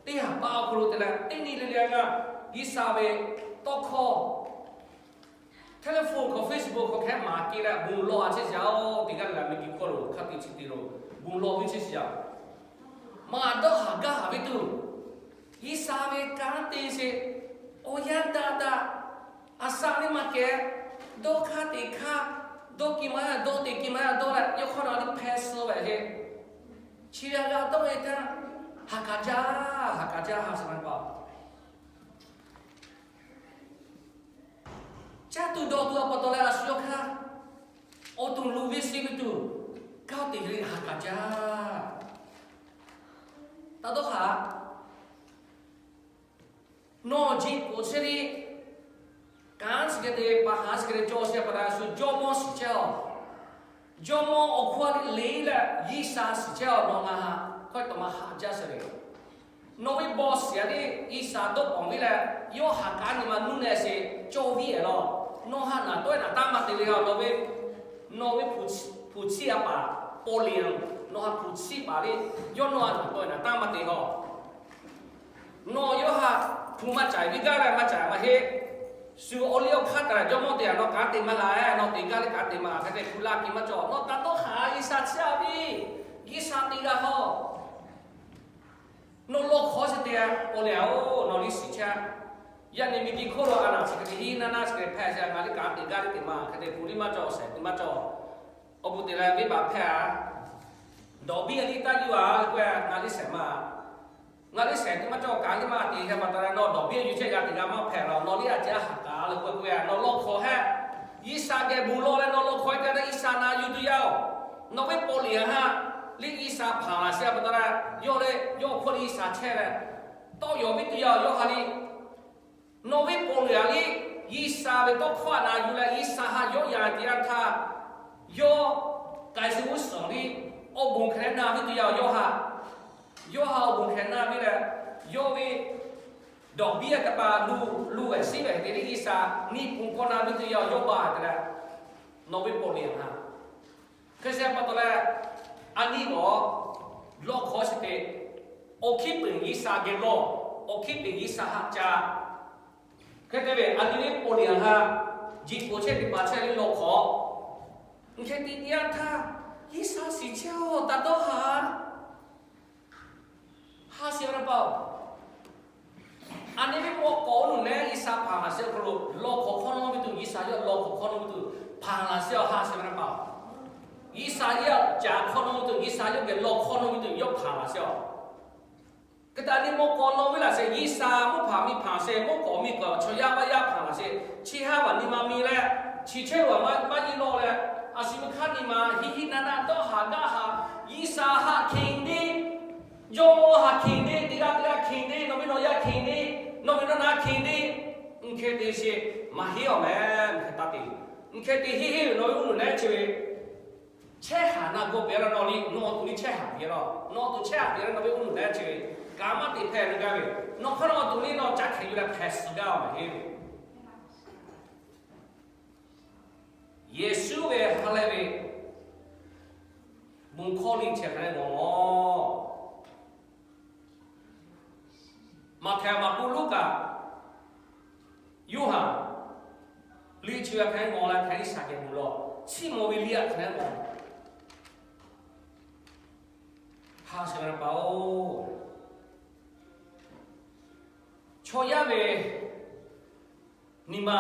teˇ haˍ paˆ awˬ hk'aw lo te leh teˇ nyi le le a g'aˇ G'uiˬsha ve tawˇ hkawˇ telephone hk'aw, Facebook hk'aw hkehˉ maˍ k'ai leh bon lawˇ a chehˇ sheˍ-oˬ. Teˇ g'aˇ lehˬ miˬguiˬ hk'oˆ lo hk'a te chi te lo bon lawˇ ve chehˇ sheˍ yaˇ. Maˇ dawˇ haˍ gaˇ haˍ ve tuˬ, G'uiˬsha ve kanˉ te sheˍ. Awˬ yanˇ daꞈ daꞈ, a shaꞈ ve maˇ kehˬ, dawˇ hk'aˇ teꞈ hk'aˇ, dawˇ kiˇ maˇ dawˇ, teꞈ kiˇ maˇ dawˇ leh yawˇ hk'aw na liˇ hpeh suh ve ce. Chi ve a g'a dawˇ ve htaˇ, haˍ kaˍ jaˇ, haˍ kaˍ jaˇ, haˍ shaˍ maˇ pa caˇ tuˬ dawˬ tuˬ a pa taw leh a shu yawˇ hk'aˇ awˬ to luˬ ve shiˍ ve tuˬ, kanˉ te ve haˍ kaˍ jaˇ. Taˇ dawˇ haˍ. Nawˬ jeꞈ k'oˍ chehˇ ve kanˉ chi hk'e te pa haˍ chi hk'e te cawˇ sheˍ pa taw, a shu jawˇmawˇ shiˍ chehˇ-oˬ. Jawˇmawˇ awˬ hk'oˆ a le le leh G'uiˬsha shiˍ chehˇ-oˬ. Nawˬ ngaˬ haꞈ hkawˇ tawꞈ ma haꞈ jaˇ sheˍ ve, nawˬ ve bawˬ shiˍ a le G'uiˬsha dawˇ pawnˍ ve leh, yawˇ haꞈ kaˍ nyi ma nuˇ leh sheˍ cawˇ viˉ-ehˍ lawˬ. Nawˬ haꞈ naˬ tawˆ-e naˬ taˇ maˇ te le-a. Nawˬ ve, nawˬ ve hpu chiˇ a paˍ paw le-a. Nawˬ haꞈ hpu chiˇ paˍ le, yawˇ nawˬ haꞈ naˬ tawˆ-e naˬ taˇ maˇ te haw. Nawˬ yawˇ haꞈ hpu maˇ caiˍ ve gaˇ leh maˇ caiˍ maˇ heˆ. Shu awˬ liˇ awˬ hk'aˇ taˍ jawˇmawˇ te-a, nawˬ kanˉ te maˇ la-e, nawˬ teꞈ gaˇ leh kanˉ te maˇ la hk'e te hpu laˇ k'ai maˇ cawˬ. Nawˬ taˇ dawˇ haˍ, G'uiˬsha chehˇ-a ve, G'uiˬsha te g'a haw. Nawˬ lawˇ hk'awˇ chi te-a paw le-a-oˬ, nawˬ liˇ shiˍ chehˇ. Yaˇ nyi miˬguiˬ hk'oˆ lo a naˬ chi hk'e te hiˉ naˇ naˇ chi hk'e hpehꞈ sheˍ, ngaˬ liˇ kanˉ teꞈ gaˇ leh teꞈ maˇ hk'e te hpu liˇ maˇ cawˬ, shehˍ te maˇ cawˬ. Awˬ bon te leh venˇbaˆ hpehˇ-a. Dawˬ biˇ a liˇ taˇ yuˬ-a k'oˆ-a, ngaˬ liˇ shehˍ maˇ, ngaˬ liˇ shehˍ te maˇ cawˬ, kanˉ liˇ maˇ te hk'e pa taw leh nawˬ dawˬ biˇ a yuˬ chehˇ g'a teꞈ g'a maˇ hpehꞈ la. Nawˬ liˇ a ceh haꞈ kaˍ le k'oˆ-e, nawˬ lawˇ hk'awˇ hehˆ. G'uiˬsha geh bon lawˇ leh nawˬ lawˇ hk'awˇ-e te leh G'uiˬsha na yuˬ tuˬ yaˇ-oˬ. Nawˬ ve paw le-a haꞈ liˇ G'uiˬsha hpanˍ laˬ sheˍ pa taw leh, yawˇ leh yawˇ hk'oˆ liˇ G'uiˬsha chehˇ leh, tawˇ yawˬ viˉ tuˬ yaˇ-oˬ. Yawˇ ha liˇ nawˬ ve paw le-a liˇ G'uiˬsha ve tawˇ hkawˇ haꞈ na yuˬ leh G'uiˬsha haꞈ yawˇ yan teˇ yanˇ htaˇ, yawˇ k'ai shu g'uˇ suhˍ liˇ awˬ bon hk'e leh na viˉ tuˬ yaˇ-oˬ. Yawˇ haꞈ, yawˇ haꞈ awˬ bon hk'e na viˉ leh, yawˇ ve dawˬ biˇ a teˇ hpaˍ lu, lu-ehˍ shiˉ-ehˍ te liˇ G'uiˬsha nyi pun kawˇ na viˉ tuˬ yaˇ-oˬ. Yawˇ baˬ te leh, nawˬ ve paw le-a haꞈ hk'e shehˍ pa taw leh, a nyi g'awˬ lawˇ hk'awˇ chi te, awˬ hkiˉ peunˍ G'uiˬsha geh lawˇ, awˬ hkiˉ peunˍ G'uiˬsha haꞈ ca. Hk'e te ve a nyi ve paw le-a haꞈ, jeꞈ k'oˍ chehˇ teˇ hpaˍ chehˇ liˇ lawˇ hk'awˇ. Hk'e te teˇ yanˇ htaˇ, G'uiˬsha shiˍ chehˇ-oˬ, taˇ dawˇ haˍ. Haꞈ sheˍ ve na pa-oˬ, a nyi ve paw k'awꞈ-oˬ nuˬ leh G'uiˬsha hpanˍ laˬ sheˍ awˬ hk'aw lo lawˇ hk'awˇ hk'awˇ nawˇ ve tuˬ, G'uiˬsha yawˇ lawˇ hk'awˇ hk'awˇ nawˇ ve tuˬ hpanˍ laˬ sheˍ-oˬ. Haꞈ sheˍ ve G'uiˬsha yawˇ caˍ hk'awˇ nawˇ ve tuˬ, G'uiˬsha yawˇ geh law hk'awˇ nawˇ ve tuˬ yawˇ hpanˍ laˬ sheˍ a. Hk'e te leh a nyi mawˇ k'aw law ve laˬ sheˍ, G'uiˬsha mawˇ hpanˍ miˬ hpanˍ sheˍ, mawˇ k'awꞈ miˬ k'awꞈ chaw yaˇ vaˇ yaˇ hpanˍ laˬ sheˍ, chi haˉ vaˬ nyi ma miˬ leh, chi chehˇ vaˬ maˇ maˇ yiˇ lawˇ leh, a shu ve hk'aˇ nyi ma hiˆ hiˆ naˆ naˆ dawˇ haˍ gaˇ haˍ, G'uiˬsha haꞈ hkeꞈ deˇ, jawˇmawˇ haꞈ hkeꞈ deˇ, teˇ g'aˇ teˇ g'aˇ hkeꞈ deˇ, nawˬ ve nawˬ yaˇ hkeꞈ deˇ, nawˬ ve nawˬ na hkeꞈ deˇ, uˬ hkeh te sheˍ maˇ heˆ awˬ meh, uˬ hkeh taˇ te. Uˬ hkeh te heˆ heˆ ve nawˬ ve uˉ nuˬ leh chi ve chehˇ haˍ na gawˇ pehˍ la nawˬ liˇ, nawˬ awˬ to liˇ chehˇ haˍ pehˍ la, nawˬ awˬ to chehˇ haˍ pehˍ la nawˬ ve uˉ nuˬ leh chi ve, kaꞈ maˇ te hpehꞈ ve gaˇ ve, nawˬ hk'aˇ nawˬ awˬ to liˇ nawˬ caˇ hkeh yuˬ leh hpehꞈ suhˍ gaˇ awˬ meh heˆ ve. Yeˍsuˆ ve ha lehˬ ve bon hkawˇ liˇ chi hk'e leh gawˬ lawˬ. Maꞈhtehˍ, Maˍkuˆ, Luˉkaꞈ, Yoˇhanˬ, liˇ chi ve hk'e leh gawˬ leh hk'e G'uiˬsha geh bon lawˬ, chiˇ mvuh ve liˇ a hk'e leh gawˬ. Ha shiˍ ve pa oˬ, chaw yaˇ ve nyi ma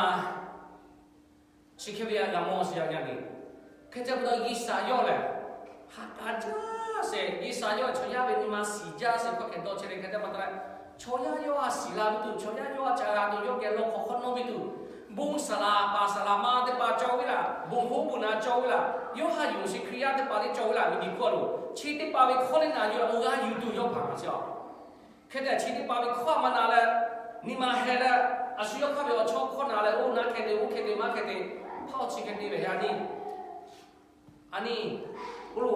chi hk'e ve a g'a mawˬ shiˍ yaˇ yaˇ ve, hk'e te pa taw G'uiˬsha yawˇ lehˬ, haꞈ k'a jaˇ sheˍ, G'uiˬsha yawˇ chaw yaˇ ve nyi ma shiˍ jaˇ sheˍ hkawˇ hkeh dawˇ chehˇ leh hk'e te pa taw leh, chaw yaˇ yawˇ a shiˍ la ve tuˬ, chaw yaˇ yawˇ a caˍ g'a tuˬ yawˇ geh law hk'awꞈ hk'awˇ nawˇ ve tuˬ, bon saˍ laˍ paˍ saˍ laˍ ma teˇ hpaˍ cawˬ ve laˬ, bon hoˉ bon naˍ cawˬ ve laˬ, yawˇ haꞈ yonˍ sheˍ Hkriꞈ yaˇ teˇ hpaˍ lehˬ cawˬ ve laˬ, miˬguiˬ hk'oˆ lo chi teˇ hpaˍ ve hkawˇ lehˬ na yuˬ leh awˬ g'aˇ yuˬ tuˬ yawˇ hpanˍ laˬ sheˍ a. Hk'e te chi teˇ hpaˍ ve hkawˇ a maˇ na leh, nyi ma heh leh, a shu yawˇ hk'aˇ ve awˬ chawˇ hkawˇ na leh, oˇ naˉ hkeh te, oˇ hkeh te, maˇ hkeh te, hpaˇ chi hkeh te ve yaˇ nyi. A nyi, oˇ lo,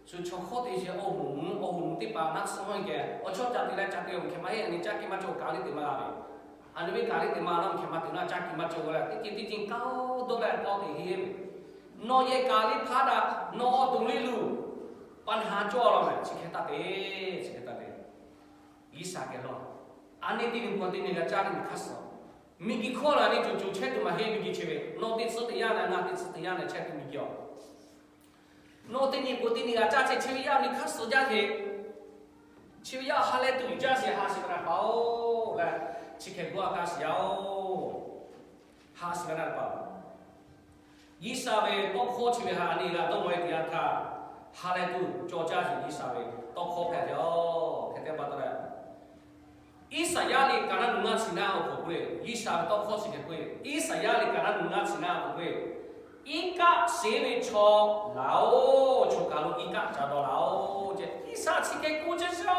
shu chaw hkawˇ te sheˍ awˬ hoꞈ mvuhˇ, awˬ hoꞈ mvuhˇ teˇ hpaˍ naˉ suh maˇ geh awˬ chawˇ ca te leh ca te awˬ hkeh maˇ heˆ, a nyi caˇ ke maˇ cawˬ kaꞈ liˇ te maˇ g'a ve. A nyi ve kaꞈ liˇ te maˇ laˇ, hkeh maˇ te naˇ caˇ ke maˇ cawˬ g'a leh, teˇ ceuˬ teˇ ceuˬ kaˇ dawˇ leh k'awꞈ te heˆ ve. Nawˬ yehˬ kaꞈ liˇ hpaˇ daꞈ, nawˬ awˬ to liˇ luˬ, ปัญหา cawˬ law meh, chi hk'e taˇ te, chi hk'e taˇ te. G'uiˬsha geh law. A nyi teˇ nyi pawˆ teˇ nyi g'a caˇ ve miˬ hk'aˇ suh. Miˬguiˬ hkawˇ lehˬ a nyi coˬ coˬ chehˇ tuˬ maˇ heˆ, miˬguiˬ chi ve. Nawˬ teˇ tcuhˉ teˇ yanˇ leh ngaˬ teˇ tcuhˉ teˇ yanˇ leh chehˇ tuˬ miˬguiˬ a. Nawˬ teˇ nyi pawˆ teˇ nyi g'a caˇ chehˇ, chi ve yaˇ miˬ hk'aˇ suh jaˇ hk'e, chi ve yaˇ ha lehˬ tuˬ jaˇ sheˍ, ha shiˍ ve na pa oˬ leh, chi hkeh g'aw a kaˇ shiˍ yaˇ oˬ. Ha shiˍ ve na pa oˬ. G'uiˬsha ve tawˇ hkawˇ chi ve htaꞈ a nyi g'a dawˇ maw e teˇ yanˇ htaˇ, ha lehˬ tuˬ cawˬ jaˇ sheˍ G'uiˬsha ve tawˇ hkawˇ hpehꞈ ve yoˬ. Hk'e te pa taw leh, Iˉsaˍyaˆ liꞈ kaꞈ naˉ nu ngaˇ chi naˉ awˬ hk'aw k'oˆ le, G'uiˬsha ve tawˇ hkawˇ chi hk'e k'oˆ ve, Iˉsaˍyaˆ liꞈ kaꞈ naˉ nu ngaˇ chi naˉ awˬ hk'aw k'oˆ ve, Iˉ kaˆ sheˍ ve chaw laˬ oˬ, choˬ kaˬ lo iˉ kaˆ ca dawˬ laˬ oˬ ce. G'uiˬsha chi hk'e k'oˆ chehˇ sheˍ.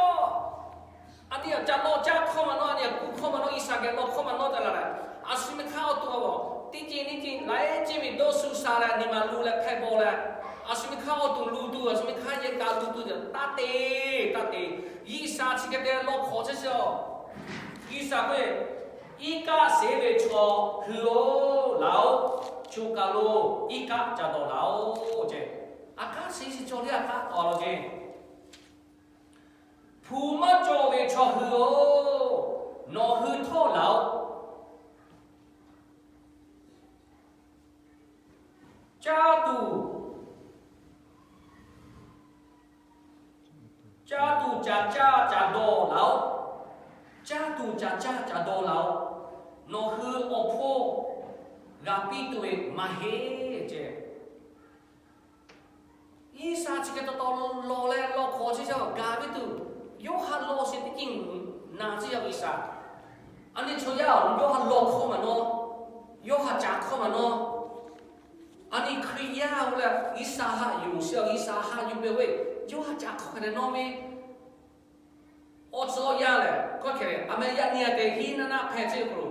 A nyi a ca lawˇ caˇ hkawˇ maˇ nawˇ, a nyi a kuˬ hkawˇ maˇ nawˇ, G'uiˬsha geh lawˇ hkawˇ maˇ nawˇ tehꞈ la leh, a shu miˬ hk'aˇ awˬ to a, teˇ ceuˬ teˇ ceuˬ laiˉ ceuˬ ve dawˇ shu sha leh nyi ma lu leh hpehꞈ bawˬ leh, a shu miˬ hk'aˇ awˬ to lu tuˬ, a shu miˬ hk'aˇ yehˬ kaꞈ lu tuˬ taˇ te, taˇ te. G'uiˬsha chi hk'e te lawˇ hk'awꞈ chehˇ sheˍ a. G'uiˬsha k'oˆ ve, Iˉ kaˆ sheˍ ve chaw hui oˬ, laˬ oˬ, choˬ kaˬ lo iˉ kaˆ ca dawˬ laˬ oˬ ce. A kaˆ sheˍ sheˍ chaw teˇ g'aˇ kaˆ tawˍ law ce. Hpu maˇ cawˬ ve chaw hui oˬ, nawˬ hui htawˇ laˬ oˬ. Caˇ tuˬ, caˇ tuˬ caꞈ caˇ caꞈ dawˬ laˬ oˬ. Caˇ tuˬ caꞈ caˇ caꞈ dawˬ laˬ oˬ. Nawˬ hui awˬ hpawˇ g'a piˇ tuˬ ve maˇ heˆ ce. G'uiˬsha chi hk'e taw taw lawˬ leh lawˇ hk'awꞈ chehˇ sheˍ a, gaˬ ve tuˬ, yawˇ ha lawˇ sheˍ teˇ ceuˬ naˬ chehˇ a G'uiˬsha. A nyi chaw yaˇ yawˇ ha lawˇ hkawˇ maˇ nawˇ, yawˇ ha caꞈ hkawˇ maˇ nawˇ. A nyi Hkriꞈ yaˇ oˬ leh G'uiˬsha haꞈ yonˍ sheˍ a, G'uiˬsha haꞈ yuˬ peuˬ ve, yawˇ ha caꞈ hkawˇ hk'e leh nawˇ ve awˬ tcuh awˬ yanˇ lehˬ, hkawˇ hk'e leh a meh yaꞈ nyi a te hiˉ naˇ naˆ hpehꞈ chehˇ hk'aw lo,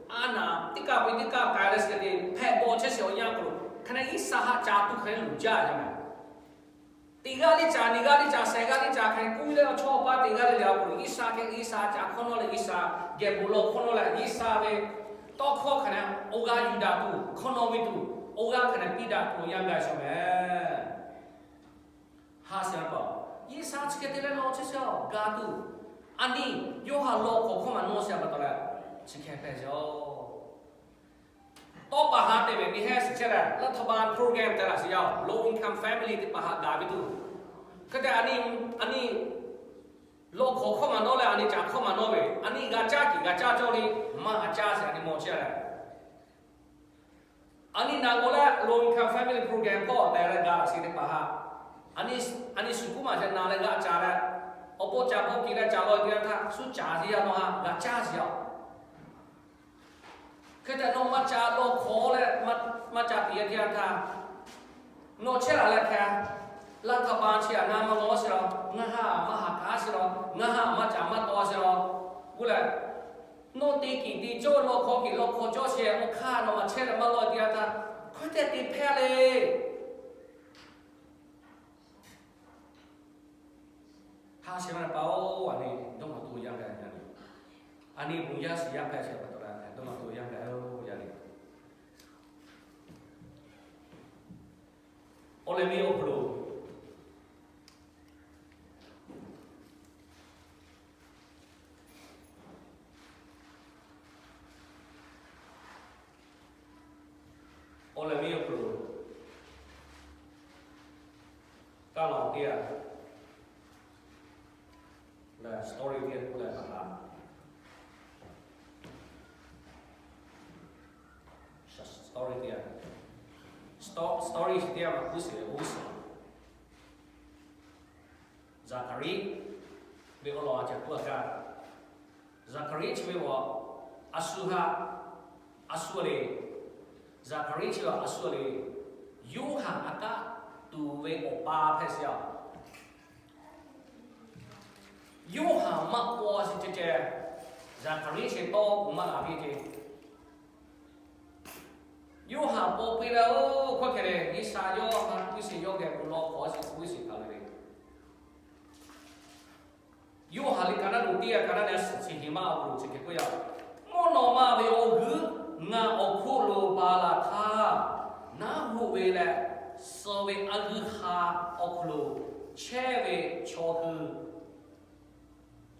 a naˍ teˇ kaˆ peuˬ teˇ kaˆ k'ai leh sheˍ te hpehꞈ bawˬ chehˇ sheˍ awˬ yanˇ hk'aw lo, hk'e leh G'uiˬsha haꞈ caꞈ tuˬ hk'e leh luˬ jaˇ yaˇ meh. Teˇ g'aˇ liˇ caꞈ, nyiˇ g'aˇ liˇ caꞈ, shehˍ g'aˇ liˇ caꞈ hk'e k'oˆ leh awˬ chawˇ awˬ paˇ teˇ g'aˇ liˇ le a hk'aw lo G'uiˬsha hk'e G'uiˬsha caꞈ hkawˇ nawˇ leh G'uiˬsha geh bon lawˬ hkawˇ nawˇ leh G'uiˬsha ve tawˇ hkawˇ hk'e leh awˬ g'aˇ yuˬ daꞈ tuˬ hkawˇ nawˇ ve tuˬ, awˬ g'aˇ hk'e leh piˇ daꞈ tuˬ awˬ yanˇ gaˬ sheˍ meh. Ha sheˍ pa, G'uiˬsha chi hk'e te leh lawˬ chehˇ sheˍ a, gaˬ tuˬ. A nyi, yawˇ ha lawˇ hk'awꞈ hkawˇ maˇ nawˇ sheˍ pa taw leh, chi hk'e hpehꞈ sheˍ a. Tawˇ pa ha te ve miˬ heh shiˍ chehˇ leh, รัฐบาล program te laˬ sheˍ yaˇ, low income family teˇ hpaˍ haꞈ gaˬ ve tuˬ. Hk'e te a nyi, a nyi, lawˇ hk'awꞈ hkawˇ maˇ nawˇ leh a nyi caꞈ hkawˇ maˇ nawˇ ve, a nyi g'a caˇ kiˬ g'a caˇ cawˇ le, maˇ g'a caˇ sheˍ a nyi mawˬ chehˇ leh. A nyi naˬ g'awˬ leh low income family program hk'aw teh leh ga laꞈ sheˍ teˇ hpaˍ htaꞈ, a nyi suhˍ kuˉ maˬ ca na leh g'a caˍ leh, awˬ bon caˍ bon kiˬ leh caˍ law teˇ yanˇ htaˇ suhˉ caˍ sheˍ yaˇ nawˬ htaꞈ g'a caˇ sheˍ yaˇ. Hk'e te nawˬ maˇ ca law hk'awꞈ leh, maˇ ca tiꞈ yeˬ teˇ yanˇ htaˇ, nawˬ chehˇ laˬ leh hk'e, รัฐบาล chi htaꞈ ngaˬ maˇ law sheˍ law, ngaˬ htaꞈ maˇ haꞈ k'aˉ sheˍ law, ngaˬ htaꞈ maˇ caˍ maˇ taw sheˍ law, k'oˆ leh, nawˬ te kiꞈ te cawˇ law hk'aw kiꞈ law hk'aw cawˇ sheˍ, awˬ hk'aˇ nawˬ maˇ chehˇ leh maˇ law teˇ yanˇ htaˇ, hkawehˇ tehꞈ te hpehˇ le. Hk'a shehˍ ma pa-oˬ, a nyi dawˇ maˬ to yaˇ gaˬ yaˇ le. A nyi bon yaˇ shiˍ yaˇ hpehˇ shehˍ pa taw leh dawˇ maˬ to yaˇ gaˬ-oˬ yaˇ le. Awˬ lehˬ ve awˬ hk'aw lo, awˬ lehˬ ve awˬ hk'aw lo, kaˇ laˬ teˇ yanˇ, lehˬ story teˇ yanˇ k'oˆ leh kaꞈ, story teˇ yanˇ, story chi teˇ yanˇ maˇ k'oˆ sheˍ ve oˇ suhˍ Zaˍhkaˍriˆ ve awˬ lawn a ca k'oˆ a kaˇ. Zaˍhkaˍriˆ chi ve awˬ, a shu htaꞈ, a shu le, Zaˍhkaˍriˆ chi ve a shu le, Yoˇhanˬ a kaˆ tuˬ ve awˬ pa hpehꞈ sheˍ a. Yoˇhanˬ maˇ paw sheˍ ceh ceh, Zaˍhkaˍriˆ chi tawˇ k'oˍ maˇ g'a piˇ ce. Yoˇhanˬ paw piˇ leh, oˇ hkawˇ hkeh le, G'uiˬsha yawˇ htaꞈ k'oˆ sheˍ, yawˇ geh bon lawˬ hk'awꞈ sheˍ k'oˆ sheˍ hk'a le le. Yoˇhanˬ liꞈ ka naˉ lo teˇ g'aˇ ka naˉ leh suhˍ chi hiˍ maˇ awˬ hk'aw lo chi hk'e k'oˆ yaˇ, Mvuhˇ naw ma ve awˬ g'euˆ ngaˬ awˬ hk'oˆ lo ba la htaˇ, naˉ hoꞈ ve leh suh ve a g'euˆ ha awˬ hk'aw lo chehˇ ve chaw hui,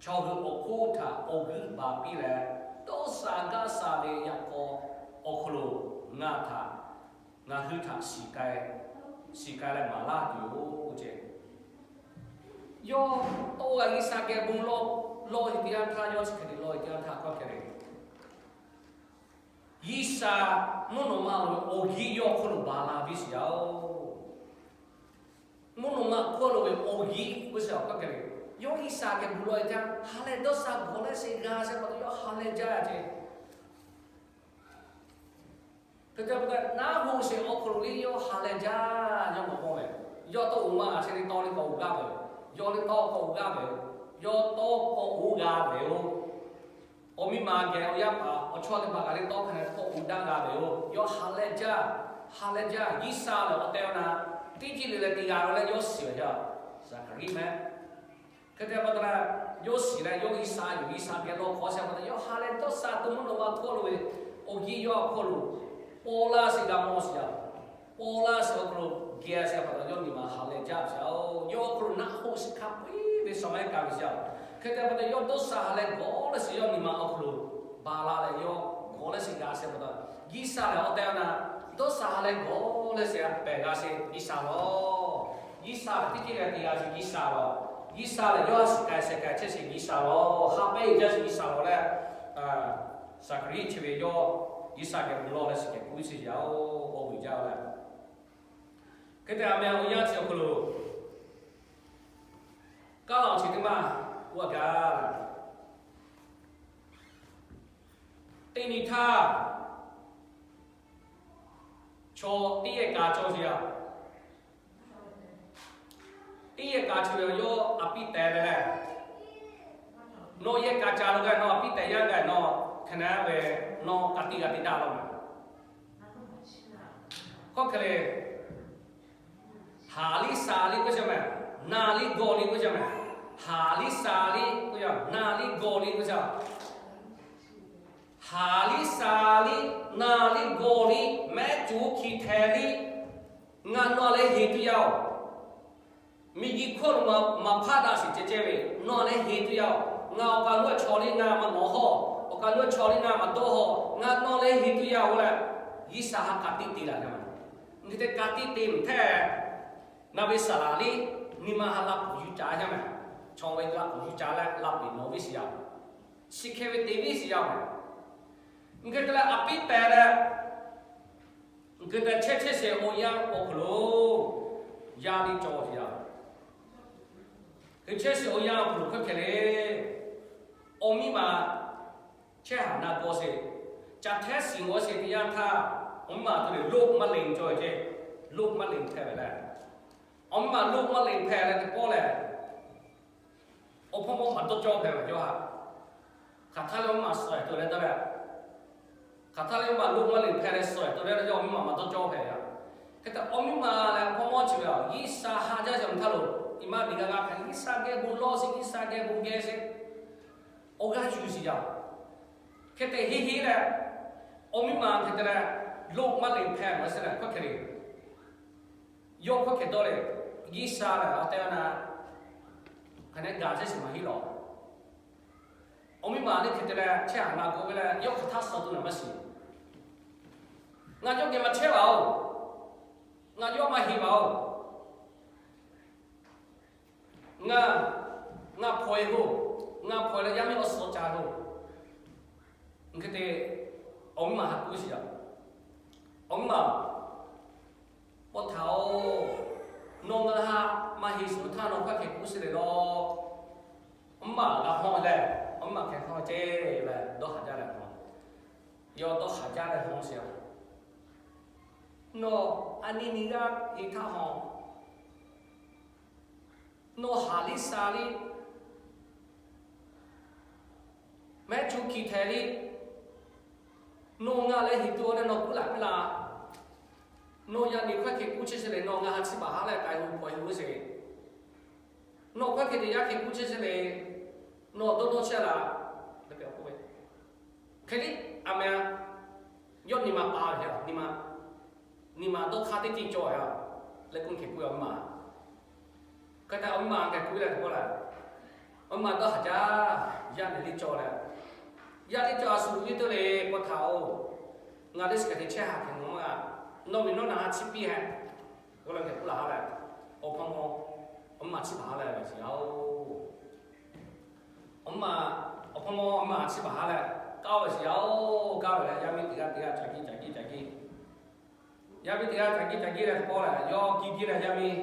chaw hui awˬ hk'oˆ htaꞈ awˬ g'euˆ ba piˇ leh, dawˇ sha gaˇ sha ve yaꞈ k'aw awˬ hk'aw lo ngaˬ htaꞈ, ngaˬ hui htaꞈ shiˍ k'ai, shiˍ k'ai leh maˍ laˇ tuˬ yoˬ ce. Yawˇ tawˇ g'a G'uiˬsha geh bon lawˬ, lawˬ ve teˇ yanˇ htaˇ, yawˇ chi hk'e te lawˬ ve teˇ yanˇ htaˇ hkawˇ hkeh le, G'uiˬsha mvuhˇ naw ma lo awˬ g'euˆ yawˇ hk'oˆ lo ba la piˇ sheˍ yaˇ-oˬ. Mvuhˇ naw ma hk'oˆ lo ve awˬ g'euˆ k'oˆ sheˍ a hkawˇ hkeh le, yawˇ G'uiˬsha geh bon lawˬ ve teˇ yanˇ ha leh dawˇ sha gawˬ leh sheˍ g'a sheˍ pa taw yawˇ ha leh jaˇ ce. Hk'e te pa taw naˉ hoꞈ sheˍ awˬ hk'aw lo le yawˇ ha leh jaˇ, yawˇ maˇ mawˬ ve. Yawˇ tawˇ k'oˍ maˇ g'a sheˍ le, tawˇ le k'awꞈ g'aˇ ve, yawˇ le tawˇ k'awꞈ g'aˇ ve, yawˇ tawˇ k'awꞈ g'aˇ ve-oˬ. Awˬ miˇ ma geh awˬ yaˇ paˍ awˬ chawˇ teˇ hpaˍ kaꞈ le tawˇ hk'a hk'awꞈ daˇ g'a ve-oˬ. Yawˇ ha leh jaˇ, ha leh jaˇ. G'uiˬsha lehˬ awˬ tehˬ awˬ na teˇ ceuˬ le leh te g'a ve leh yawˇ shiˍ ve yaˇ, Zaˍhkaˍriˆ mehˆ. Hk'e te pa taw leh, yawˇ shiˍ leh yawˇ G'uiˬsha yuˬ, G'uiˬsha geh lawˬ hk'awꞈ sheˍ pa taw yawˇ ha leh dawˇ sha tuˬ mvuhˇ naw ma hk'oˆ lo ve awˬ g'euˆ yawˇ awˬ hk'oˆ lo paw laˇ sheˍ g'a mawˬ sheˍ yaˇ. Paw laˇ sheˍ awˬ hk'aw lo geh sheˍ pa taw yawˇ nyi ma ha leh jaˇ sheˍ-oˬ. Yawˇ awˬ hk'aw lo naˆ hoꞈ shiˍ hk'a peu-eˬ ve shaˍ maˇ kaꞈ ve sheˍ-oˬ. Hk'e te pa taw yawˇ dawˇ sha ha leh gawˬ leh sheˍ yawˇ nyi ma awˬ hk'aw lo ba la leh yawˇ gawˬ leh sheˍ g'a sheˍ pa taw, G'uiˬsha lehˬ awˬ tehˬ awˬ na dawˇ sha ha leh gawˬ leh sheˍ pehˬ g'a sheˍ G'uiˬsha lawˬ. G'uiˬsha lehˬ teˇ ceuˬ leh te g'a sheˍ G'uiˬsha lawˬ. G'uiˬsha lehˬ yawˇ ha shiˍ k'ai sheh k'ai chehˇ sheˍ G'uiˬsha lawˬ. Ha pehˇ jaˇ sheˍ G'uiˬsha lawˬ leh, Zaˍhkaˍriˆ chi ve yawˇ G'uiˬsha geh bon lawˬ leh shiˍ kehˬ k'oˆ ve sheˍ yaˇ-oˬ, awˬ vuiˬ jaˇ leh. Hk'e te a meh awˬ yanˇ chi awˬ hk'aw lo kaˇ laˬ awˬ chi teˇ maˇ k'oˆ a gaˇ. Teˇ nyi htaˇ, chaw teˇ yehˬ kaꞈ cawˬ sheˍ yaˇ. Teˇ yehˬ kaꞈ cawˬ ve yawˇ a piˇ tehˬ leh, nawˬ yehˬ kaꞈ ca lo gaˇ nawˬ a piˇ tehˬ yaˇ gaˇ nawˬ hk'e na ve, nawˬ ka tiꞈ g'a te daꞈ law meh. Hkawˇ hk'e le, haˍ liˇ sha liˇ k'oˆ ca meh, na liˇ gawˬ liˇ k'oˆ ca meh, haˍ liˇ sha liˇ k'oˆ ca, na liˇ gawˬ liˇ k'oˆ ca. Haˍ liˇ sha liˇ, na liˇ gawˬ liˇ, mehˉ cuˬ hkiˬ hteh liˇ, ngaˬ nawˬ leh heˍ tuˬ yaˇ-oˬ. Miˬguiˬ hkawˇ lo maˇ hpaˇ daꞈ shiˍ ceh ceh ve, nawˬ leh heˍ tuˬ yaˇ-oˬ. Ngaˬ awˬ kaˬ lo chaw liˇ ngaˬ maˇ nawˬ hawˇ, awˬ kaˬ lo chaw liˇ ngaˬ maˇ dawˇ hawˇ, ngaˬ nawˬ leh heˍ tuˬ yaˇ-oˬ leh, G'uiˬsha ha ka tiꞈ te laˬ yaˇ ma. Nyi te ka tiꞈ te mehˬ htaˇ, na ve saˍ laˍ liˇ nyi ma ha laꞈ k'oˍ yuˬ ca yaˇ meh. Chaw ve laꞈ k'oˍ yuˬ ca leh laꞈ peˍ nawˬ ve shiˍ yaˇ, shiˍ hkeh ve te ve shiˍ yaˇ meh. Nyi hk'e te leh a piˇ tehˬ leh, Hk'e te chehˇ chehˇ sheˍ awˬ yanˇ awˬ hk'aw lo yaˇ liˇ cawˬ ve yoˬ. Hk'e chehˇ sheˍ awˬ yanˇ awˬ hk'aw lo hk'aˬ hk'e le, awˬ miˇ ma chehˇ haˍ na k'aw sheˍ, caˬ hteˇ shiˍ g'awˇ sheˍ teˇ yanˇ htaˇ, awˬ miˇ ma htaꞈ le โรคมะเร็ง cawˬ ve ceˇ, โรคมะเร็ง hpehꞈ ve leh, awˬ miˇ ma โรคมะเร็ง hpehꞈ leh teˇ pawˆ lehˬ, awˬ hpawˇ mawˇ maˇ dawˇ cawˇ hpehꞈ ve yoˬ haꞈ. Hk'aˬ htaˇ leh awˬ miˇ ma suh e to leh taˇ ve, hk'aˬ htaˇ leh awˬ miˇ ma โรคมะเร็ง hpehꞈ leh suh e to leh yawˇ awˬ miˇ ma maˇ dawˇ cawˇ hpehꞈ ve yoˬ. Hk'e te awˬ miˇ ma leh awˬ hpawˇ mawˇ chi ve yoˬ, G'uiˬsha ha jaˇ sheˍ awˬ htaˇ lo, iˉ maˇ miˬ g'a g'a hk'aˬ G'uiˬsha geh bon lawˇ sheˍ, G'uiˬsha geh bon geh sheˍ, awˬ g'aˇ yuˬ sheˍ yaˇ. Hk'e te henˇ henˇ leh, awˬ miˇ ma hk'e te leh โรคมะเร็ง hpehꞈ maˇ sheˍ leh hk'aˬ hk'e le, yawˇ hk'aˬ hk'e dawˇ le, G'uiˬsha lehˬ awˬ tehˬ awˬ na hk'aˬ nehˬ gaˬ chehˇ sheˍ maˇ heˆ lawˬ. Awˬ miˇ ma lehˬ hk'e te leh chehˇ haˍ na k'oˆ ve leh, yawˇ hk'aˬ htaˇ suh to naˬ maˇ shiˍ. Ngaˬ yawˇ geh maˇ chehˇ vaˬ oˬ. Ngaˬ yawˇ maˇ heˆ vaˬ oˬ. Ngaˬ, ngaˬ hpawnˬ e hoˬ. Ngaˬ hpawnˬ e leh yaˇ miˇ awˬ suhˍ ca hoˬ. Hk'e te awˬ miˇ ma haꞈ k'oˆ sheˍ yaˇ. Awˬ miˇ ma, paw htaꞈ oˬ, nawˬ ngaˬ haꞈ maˇ heˆ sheˍ htaˇ nawˬ hk'aˬ hk'e k'oˆ sheˍ le lawˬ. Awˬ miˇ ma g'a hawˇ leh, awˬ miˇ ma hk'e hawˇ ceˇ leh dawˇ haˍ jaˇ leh hawˇ. Yawˇ dawˇ haˍ jaˇ leh hawˇ sheˍ yaˇ. Nawˬ a nyi nyi g'aˇ heˆ htaˇ hawˇ. Nawˬ haˍ liˇ sha liˇ, mehˉ chu hkiˬ htehˍ liˇ, nawˬ ngaˬ leh heˍ tuˬ leh nawˬ k'oˆ laꞈ k'oˆ la. Nawˬ yaˇ miˇ hk'aˬ hk'e k'oˆ chehˇ sheˍ le, nawˬ ngaˬ haꞈ chi baˬ haˉ leh k'ai hu hpawnˬ e hu sheˍ. Nawˬ hk'aˬ hk'e te yaˇ hk'e k'oˆ chehˇ sheˍ le, nawˬ dawˇ dawˇ chehˇ laˇ. Hk'e liˇ a meh, yawˇ nyi ma pa ve, nyi ma dawˇ hk'aˇ teˇ ceuˬ cawˬ yaˇ leh k'oˆ hk'e k'oˆ ve awˬ miˇ ma. Hk'e te awˬ miˇ ma geh k'oˆ leh teˇ pawˆ lehˬ, awˬ miˇ ma dawˇ haˍ jaˇ, yaˇ miˇ liˇ cawˬ leh, yaˇ liˇ cawˬ a shu liˇ to le, paw htaꞈ oˬ, ngaˬ teˇ shiˍ kaꞈ te chehˇ haˍ hk'e nawˬ maˇ g'a. Nawˬ miˬ nawˉ naˬ haꞈ chi piˇ hehꞈ. K'oˆ leh hk'e k'oˆ laˬ haˉ leh, awˬ hpawˇ mawˇ, awˬ miˇ ma chi baˬ haˉ leh ve shiˍ yaˇ oˬ. Awˬ miˇ ma, awˬ hpawˇ mawˇ awˬ miˇ ma chi baˬ haˉ leh, kaˇ ve shiˍ yaˇ oˬ. Kaˇ ve leh yaˇ miˇ teˇ g'aˇ teˇ g'aˇ ca kiˇ ca kiˇ ca kiˇ, yaˇ miˇ teˇ g'aˇ ca kiˇ ca kiˇ leh teˇ pawˆ lehˬ, yawˇ kiˇ kiˇ leh yaˇ miˇ,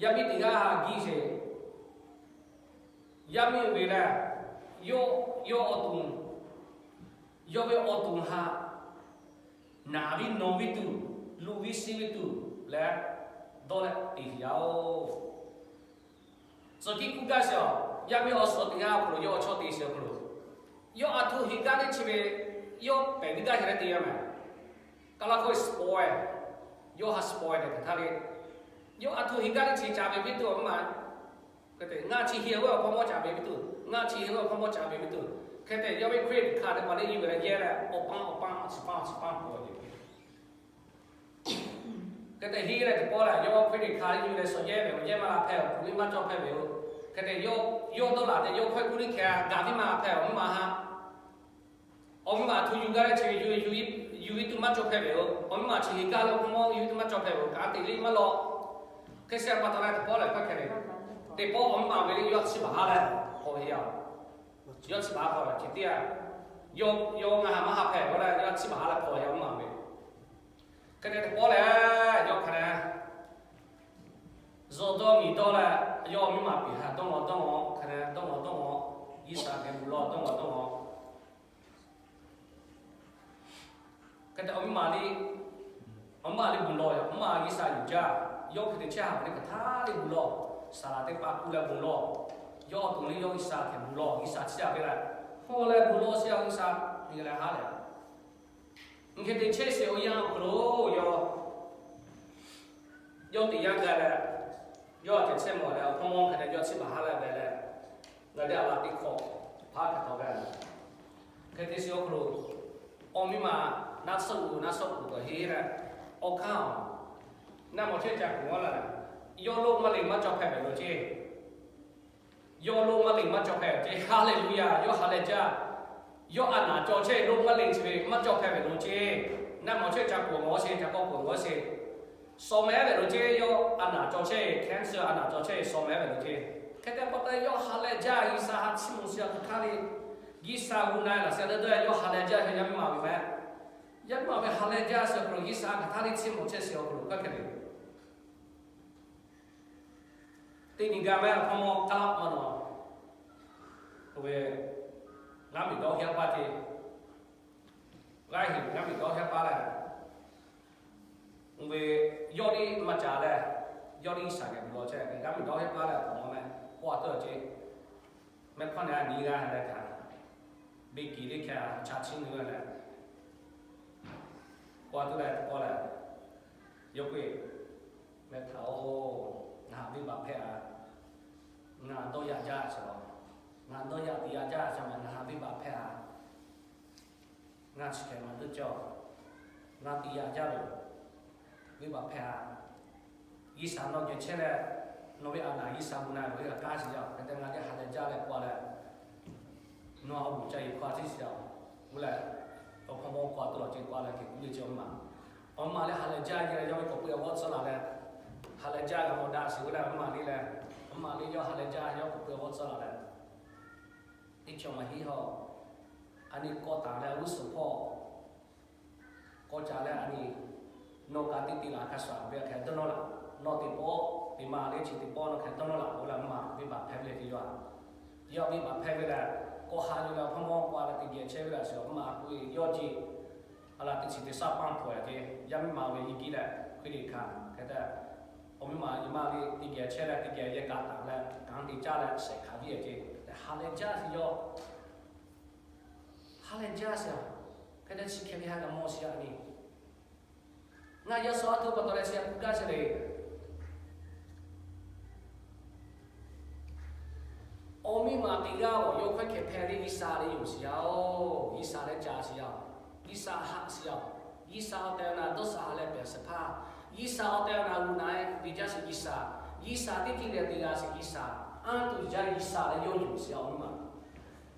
yaˇ miˇ teˇ g'aˇ haꞈ kiˇ sheˍ. Yaˇ miˇ ve lehˬ, yawˇ, yawˇ awˬ to, yawˇ ve awˬ to haꞈ naˍ viˉ nawˬ viˉ tuˬ, luˬ viˉ shiˉ viˉ tuˬ leh dawˇ leh te sheˍ yaˇ oˬ. Tcuh kiˇ k'oˆ gaˇ sheˍ a, yaˇ miˇ awˬ suhˍ teˇ g'aˇ awˬ hk'aw lo yawˇ awˬ chawˇ te sheˍ awˬ hk'aw lo, yawˇ a htoꞈ heˆ gaˇ teˇ chi ve, yawˇ pehˬ teˇ gaˇ hk'e leh te yaˇ mehˍ. Kaˇ laˇ hkawˇ spoil, yawˇ haꞈ spoil tehꞈ hk'aˬ htaˇ le. Yawˇ a htoꞈ heˆ gaˇ teˇ chi ca ve viˉ tuˬ awˬ miˇ ma, hk'e te ngaˇ chi heˆ ve awˬ hpawˇ mawˇ ca ve viˉ tuˬ, ngaˇ chi heˆ ve awˬ hpawˇ mawˇ ca ve viˉ tuˬ. Hk'e te yawˇ ve credit card te pa leh yuˬ ve leh yehˇ leh awˬ paˇ awˬ paˇ chi paˇ chi paˇ k'oˆ ve. Hk'e te heˆ leh teˇ pawˆ lehˬ, yawˇ credit card yuˬ leh shawˍ yehˇ ve awˬ yehˇ maˇ la hpehꞈ, awˬ hpu liˇ maˇ cawˇ hpehꞈ ve yoˬ. Hk'e te yawˇ, yawˇ dawˇ laˬ tehꞈ yawˇ hkawehˇ kuˇ liˇ hkeh gaˬ viˉ maˇ la hpehꞈ awˬ miˇ ma haꞈ. Awˬ miˇ ma a htoꞈ yuˬ gaˇ leh chi ve yuˬ, yuˬ, yuˬ viˉ tuˬ maˇ cawˇ hpehꞈ ve yoˬ. Awˬ miˇ ma chi heˆ gaˇ leh awˬ hpawˇ mawˇ yuˬ viˉ tuˬ maˇ cawˇ hpehꞈ ve yoˬ. Kaꞈ te liˇ maˇ lawˬ. Hk'e shehˆ pa taw leh teˇ pawˆ lehˬ hk'aˬ hk'e le, teˇ pawˆ awˬ miˇ ma ve le yawˇ chi baˬ haˉ leh hpaw ve yoˬ. Yawˇ chi baˬ haˉ hpaw ve chi teˇ yanˇ, yawˇ, yawˇ ngaˬ haꞈ maˇ haꞈ hpehꞈ k'oˆ leh yawˇ chi baˬ haˉ leh hpaw ve awˬ miˇ ma ve. Hk'e te teˇ pawˆ lehˬ, yawˇ hk'aˬ hk'e le, zuhꞈ dawˇ miˬ dawˇ leh, yawˇ awˬ miˇ ma piˍ haꞈ dawˇ ngaw dawˇ ngaw, hk'aˬ hk'e le dawˇ ngaw dawˇ ngaw, G'uiˬsha geh bon lawˇ dawˇ ngaw dawˇ ngaw. Hk'e te awˬ miˇ ma le, awˬ miˇ ma le bon lawˇ yaˇ, awˬ miˇ ma G'uiˬsha yuˬ jaˇ. Yawˇ hk'e te chehˇ haˍ ve le hk'aˬ htaˇ le bon lawˇ, saˍ laˍ teˇ hpaˍ kuˬ leh bon lawˇ. Yawˇ awˬ to le yawˇ G'uiˬsha hk'e bon lawˇ, G'uiˬsha chi a ve leh, hawˇ leh bon lawˇ sheˍ a G'uiˬsha, miˬ g'a leh haˉ leh. Hk'e te chehˇ sheˍ awˬ yanˇ awˬ hk'aw lo yawˇ, yawˇ teˇ yanˇ gaˬ leh, yawˇ a ceh chehˇ mawˬ leh awˬ hpawˇ mawˇ hk'e te yawˇ chi baˬ haˉ leh ve leh, ngaˬ hui a laˬ teˇ hkawꞈ hpaˇ hk'e taw gaˇ. Hk'e te sheˍ awˬ hk'aw lo, awˬ miˇ ma naˆ suhˆ uiˍ naˆ suhˆ uiˍ k'awꞈ heˆ leh, awˬ hk'aˇ, naˆ mawˬ chehˇ ca kuˬ maˇ la leh, yawˇ โรคมะเร็ง maˇ cawˇ hpehꞈ ve lo ceˇ. Yawˇ โรคมะเร็ง maˇ cawˇ hpehꞈ ve ceˇ. Haˍleˍluˆyaˍ, yawˇ ha leh jaˇ. Yawˇ a naˍ cawˇ chehˇ โรคมะเร็ง chi ve maˇ cawˇ hpehꞈ ve lo ceˇ. Naˆ mawˬ chehˇ ca kuˬ mawˬ sheˍ, ca k'awꞈ kuˬ mawˬ sheˍ. Shawˍ mehˍ ve lo ceˇ, yawˇ a naˍ cawˇ chehˇ, cancer a naˍ cawˇ chehˇ, shawˍ mehˍ ve lo ceˇ. Hk'e te pa taw yawˇ ha leh jaˇ, G'uiˬsha haꞈ chiˇ mvuh sheˍ a hk'aˬ hk'aˇ le. G'uiˬ sha gu na laꞈ sheh leh dawˇ yawˇ ha leh jaˇ ve yaˇ miˇ ma ve meh. Yaˇ miˇ ma ve ha leh jaˇ sheˍ awˬ hk'aw lo G'uiˬ sha hk'aˬ htaˇ teˇ chi mawˬ chehˇ sheˍ awˬ hk'aw lo hk'a hk'e le. Teˇ nyi gaˇ meh awˬ hk'aw mawˇ k'aˉ laˇ ma nawˬ, oˇ ve, ngaˇ miˬ dawˇ haˉ paˇ te, g'aˇ heˍ ngaˇ miˬ dawˇ haˉ paˇ leh, oˇ ve, yawˇ liˇ maˇ ca leh, yawˇ liˇ G'uiˬ sha geh gu law chehˇ, ngaˇ miˬ dawˇ haˉ paˇ leh awˬ hk'aw mawˇ meh k'oˆ a tawˇ ce. Meh hkawˇ na nyi g'aˇ leh kaꞈ, beˇ kiˬ teˇ hkeh chaꞈ chiˇ nyi g'aˇ leh, k'oˆ a tawˇ leh k'oˆ leh, yawˇ k'oˆ e, Meh htaꞈ-oˬ, ngaˬ haꞈ venˇ baˆ hpehˇ a. Ngaˬ dawˇ yaꞈ jaˇ sheˍ laˬ. Ngaˬ dawˇ yaꞈ tiꞈ yaꞈ jaˇ sheˍ maˬ, ngaˬ haꞈ venˇ baˆ hpehˇ a. Ngaˬ chi hkeh maˇ duˇ cawˇ. Ngaˬ tiꞈ yaꞈ jaˇ ve, venˇ baˆ hpehˇ a. G'uiˬ sha nawˬ geh chehˇ leh, nawˬ ve a naˬ G'uiˬ sha gu na ve g'a kaˇ sheˍ yaˇ. Hk'e te ngaˬ geh ha leh jaˇ leh k'oˆ leh, nawˬ a awˬ moˍ ca yeˬ hkawˇ a ciˉ sheˍ yaˇ. Oˇ leh, awˬ hpawˇ mawˇ k'oˆ a tawˇ lawˬ ce k'oˆ leh hk'e kuˇ ve ce awˬ maˬ. Awˬ maˬ leh ha leh jaˇ yehˇ leh yawˇ ve k'awꞈ peu awˬ g'awˇ tcuhˉ laˬ leh, ha leh jaˇ g'a mawˬ daꞈ sheˍ. Oˇ leh awˬ maˬ liˇ leh, awˬ maˬ liˇ yawˇ ha leh jaˇ yawˇ k'awꞈ peu awˬ g'awˇ tcuhˉ laˬ leh, teˇ chi awˬ maˬ hiˉ hawˇ, a nyi kawˇ taˍ leh g'uˇ suhˍ hpawˇ kawˇ ca leh a nyi, nawˬ kaꞈ teˇ te laˬ hk'a shuˍ ve hk'e dawˇ nawˇ laˬ. Nawˬ teˇ pawˆ teˇ maˬ leh chi teˇ pawˆ nawˬ hk'e dawˇ nawˇ laˬ. Oˇ leh awˬ maˬ venˇ baˆ hpehˇ ve le te yaˇ. Yawˇ venˇ baˆ hpehˇ ve leh, kawˇ ha yuˬ leh awˬ hpawˇ mawˇ k'oˆ a leh teˇ geh chehˇ ve laˬ sheˍ. Awˬ maˬ k'oˆ ve yawˇ ce, a laˬ teˇ chi teˇ saˉ paˇ hpawꞈ yaꞈ ce, yaˇ miˇ ma ve yeˇ kiˉ leh hkui teˇ hkanˍ hk'e te, awˬ miˇ ma yeˬ maˇ ve teˇ geh chehˇ leh teˇ geh yehˇ kaꞈ taˍ leh kanˉ te caˇ leh shehˍ hk'aˬ viˉ yaꞈ ce, ha leh jaˇ sheˍ yaˇ. Ha leh jaˇ sheˍ a. Hk'e te chi hkeh ve ha g'a mawˬ sheˍ a nyi. Ngaˬ yaˇ suh a htoꞈ pa taw leh chi a k'oˆ gaˇ sheˍ le. Awˬ miˇ ma teˇ g'aˇ awˬ yawˇ hk'aˬ hk'e hpehˇ le, G'uiˬ sha leh yonˍ sheˍ yaˇ-oˬ, G'uiˬ sha leh ca sheˍ yaˇ, G'uiˬ sha haꞈ sheˍ yaˇ, G'uiˬ sha awˬ tehˬ awˬ na dawˇ sha ha leh pehˬ sheˍ hpaˇ, G'uiˬ sha awˬ tehˬ awˬ na g'uˬ na e ve jaˇ sheˍ G'uiˬ sha, G'uiˬ sha teˇ hkiˇ leh teˇ g'aˇ sheˍ G'uiˬ sha, anˇ tuˬ jaˇ G'uiˬ sha leh yawˇ yonˍ sheˍ yaˇ awˬ miˇ ma.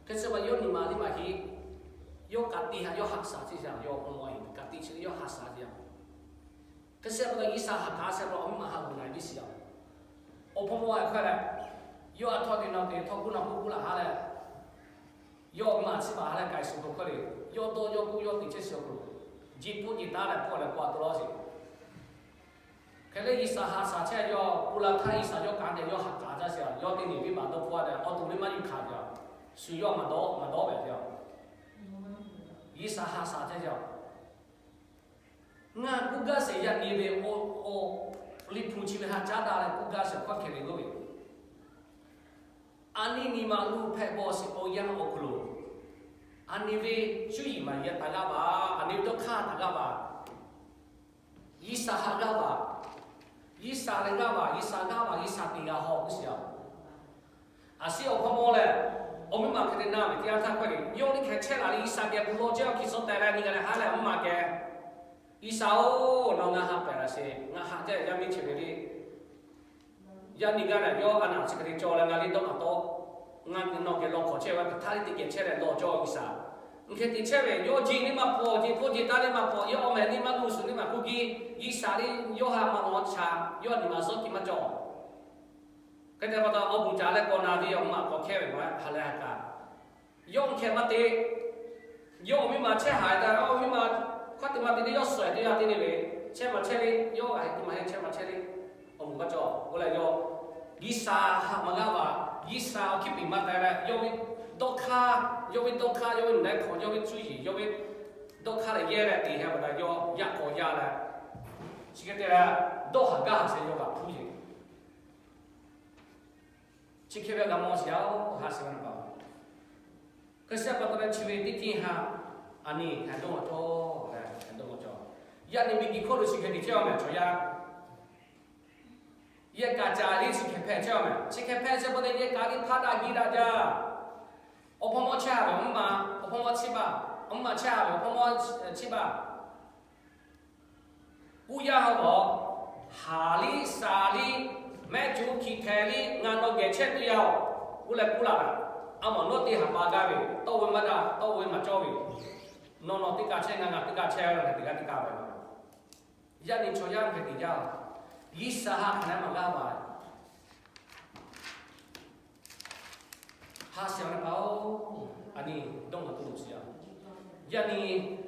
Hk'e te pa yawˇ nyi ma teˇ maˬ hiˆ, yawˇ ka tiꞈ haꞈ yawˇ haꞈ shaˍ ceˇ sheˍ yaˇ, yawˇ awˬ hpawˇ mawˇ kaꞈ tiꞈ chi leh yawˇ haꞈ shaˍ ceˇ yaˇ. Hk'e te pa taw G'uiˬ sha haꞈ hk'aˬ sheˍ pa awˬ miˇ ma haꞈ g'uˬ na e viˉ sheˍ yaˇ. Awˬ hpawˇ mawˇ a hk'aˇ leh, yawˇ a htawˇ teˇ nawˬ te htawˇ kuˉ nawˬ kuˉ kuˉ laˬ ha leh, yawˇ awˬ miˇ ma chi baˬ ha leh k'ai shuˍ k'o hk'aˇ le, yawˇ dawˇ yawˇ kuˉ yawˇ teꞈ chehˇ sheˍ awˬ hk'aw lo, jiˇ puˇ jiˇ taˉ leh hpawˇ leh k'oˆ a tawˇ lawˇ sheˍ. Hk'e leh G'uiˬ sha haꞈ shaˍ chehˇ yawˇ ku la htaˇ G'uiˬ sha yawˇ kanˉ te yawˇ haꞈ hk'aˬ jaˇ sheˍ a, yawˇ teˇ nyi venˇ baˆ dawˇ hpfuhˇ a leh awˬ to venˇ maˇ yuˬ hkanˍ ve a, shuˍ yawˇ maˍ dawˇ maˍ dawˇ ve a. G'uiˬ sha haꞈ shaˍ chehˇ sheˍ a. Ngaˬ kuˇ gaˇ sheˍ yaˇ nyi ve awˬ, awˬ liꞈ hpu chi ve ha caˉ daꞈ leh kuˇ gaˇ sheˍ hkawˇ hkeh ve g'oˇ ve, a nyi nyi ma luˇ hpehꞈ bawˬ sheˍ awˬ yanˇ awˬ hk'aw lo, a nyi ve cuˇ yiˍ maˍ yiˍ taˍ g'aˇ baˬ, a nyi ve dawˇ hk'aˇ taˍ g'aˇ baˬ, G'uiˬ sha haꞈ g'aˇ baˬ, G'uiˬ sha leh g'aˇ baˬ, G'uiˬ sha g'aˇ baˬ, G'uiˬ sha teˇ g'aˇ hawˇ g'uˇ sheˍ a. A shu awˬ hpawˇ mawˇ lehˬ, awˬ miˇ ma hk'e te na ve teˇ yanˇ htaˇ hkawˇ le, yawˇ teˇ hkeh chehˇ la leh G'uiˬ sha geh gu lawˇ chehˇ a hkiˬ suh tehꞈ leh nyi g'a leh ha lehˬ awˬ miˇ ma geh, G'uiˬ sha-oˬ, nawˬ ngaˬ haꞈ pehˍ laˬ sheˍ, ngaˬ haꞈ jaˇ yaˇ miˇ chi ve le. Yaˇ nyi gaˇ lehˬ, yawˇ a naˬ chi hk'e te cawˬ leh ngaˬ liˇ dawˇ maˍ taw, ngaˬ nawˬ geh law hk'awꞈ chehˇ ve hk'aˬ htaˇ teˇ geh chehˇ leh law cawˇ G'uiˬ sha. Hk'e te chehˇ ve yawˇ jeˬ liˇ maˇ hpaw, jeˬ hpawˇ jeˬ taˉ liˇ maˇ hpaw, yawˇ awˬ meh liˇ maˇ luˬ, shuˍ liˇ maˇ kuˇ giˇ, G'uiˬ sha liˇ yawˇ haꞈ maˇ lawˬ chaꞈ, yawˇ nyi ma zuhˆ kiˇ maˇ cawˬ. Hk'e te pa taw awˬ bon caˍ leh k'awꞈ na ve awˬ maꞈ k'awꞈ hkehˇ ve maw ha lehˬ ha kaꞈ, yawˇ hkeh maˇ te. Yawˇ awˬ miˇ ma chehˇ haˍ taˍ, awˬ miˇ ma hkawˇ te maˇ te leh yawˇ suhˍ teˇ yanˇ te le ve, chehˇ maˇ chehˇ le, yawˇ g'a heˆ te maˇ heˆ chehˇ maˇ chehˇ le. Awˬ moˍ maˇ cawˬ k'oˆ leh yawˇ, G'uiˬ sha haꞈ maˇ g'aˇ baˬ, G'uiˬ sha awˬ hkiˇ piˍ maˇ teh leh yawˇ ve dawˇ hk'aˇ, yawˇ ve dawˇ hk'aˇ, yawˇ ve nawˬ leh hkawꞈ, yawˇ ve cuˇ yiˍ, yawˇ ve dawˇ hk'aˇ leh yehˇ leh te ha pa taw yawˇ yaꞈ k'aw yaˇ leh, chi hk'e te leh dawˇ haˍ gaˇ haˍ sheˍ yawˇ g'a hpuˇ yeˬ. Chi hk'e ve g'a mawˬ sheˍ a, ha sheˍ ve na pa. Hk'e te pa taw leh chi ve teˇ ceuˬ haꞈ, a nyi hk'aˬ dawˇ maˇ cawˬ, hk'aˬ dawˇ maˇ cawˬ. Yaˇ nyi miˬ guiˬ hk'oˆ lo chi hk'e te chehˇ a mehˍ chaw yaˇ. Yehˇ kaꞈ caˍ liˇ chi hk'e hpehꞈ chehˇ a mehˍ. Chi hk'e hpehꞈ chehˇ pa taw yehˇ kaꞈ liˇ hpaˇ daꞈ giˇ daꞈ jaˇ. Awˬ hpawˇ mawˇ chehˇ ve awˬ miˇ ma, awˬ hpawˇ mawˇ chiˇ baˬ, awˬ miˇ ma chehˇ ve awˬ hpawˇ mawˇ chiˇ baˬ. Uˇ yaˇ ha g'awˬ, haˍ liˇ shaˍ liˇ, mehˆ cuˬ hkiˬ hpehꞈ liˇ ngaˬ nawˬ geh chehˇ tuˬ yaˇ-oˬ, k'oˆ leh k'oˆ laˬ. A maˬ nawˉ teˇ haˍ pa gaˇ ve, tawˇ ve maˇ daꞈ, tawˇ ve maˬ cawˇ ve, nawˬ nawˬ teˇ kaꞈ chehˇ, ngaˬ ngaˬ teˇ kaꞈ chehˇ ve, teˇ g'aˇ teˇ kaꞈ ve. Yaˇ nyi chaw yaˇ hk'e te jaˇ-oˬ. G'uiˬ sha haꞈ hk'aˬ lehˬ maˇ g'aˇ baˬ. Ha shiˍ-oˬ leh paˍ-oˬ, a nyi dawˇ ngaˬ tuˬ loˬ shiˍ-a. Yaꞈ nyi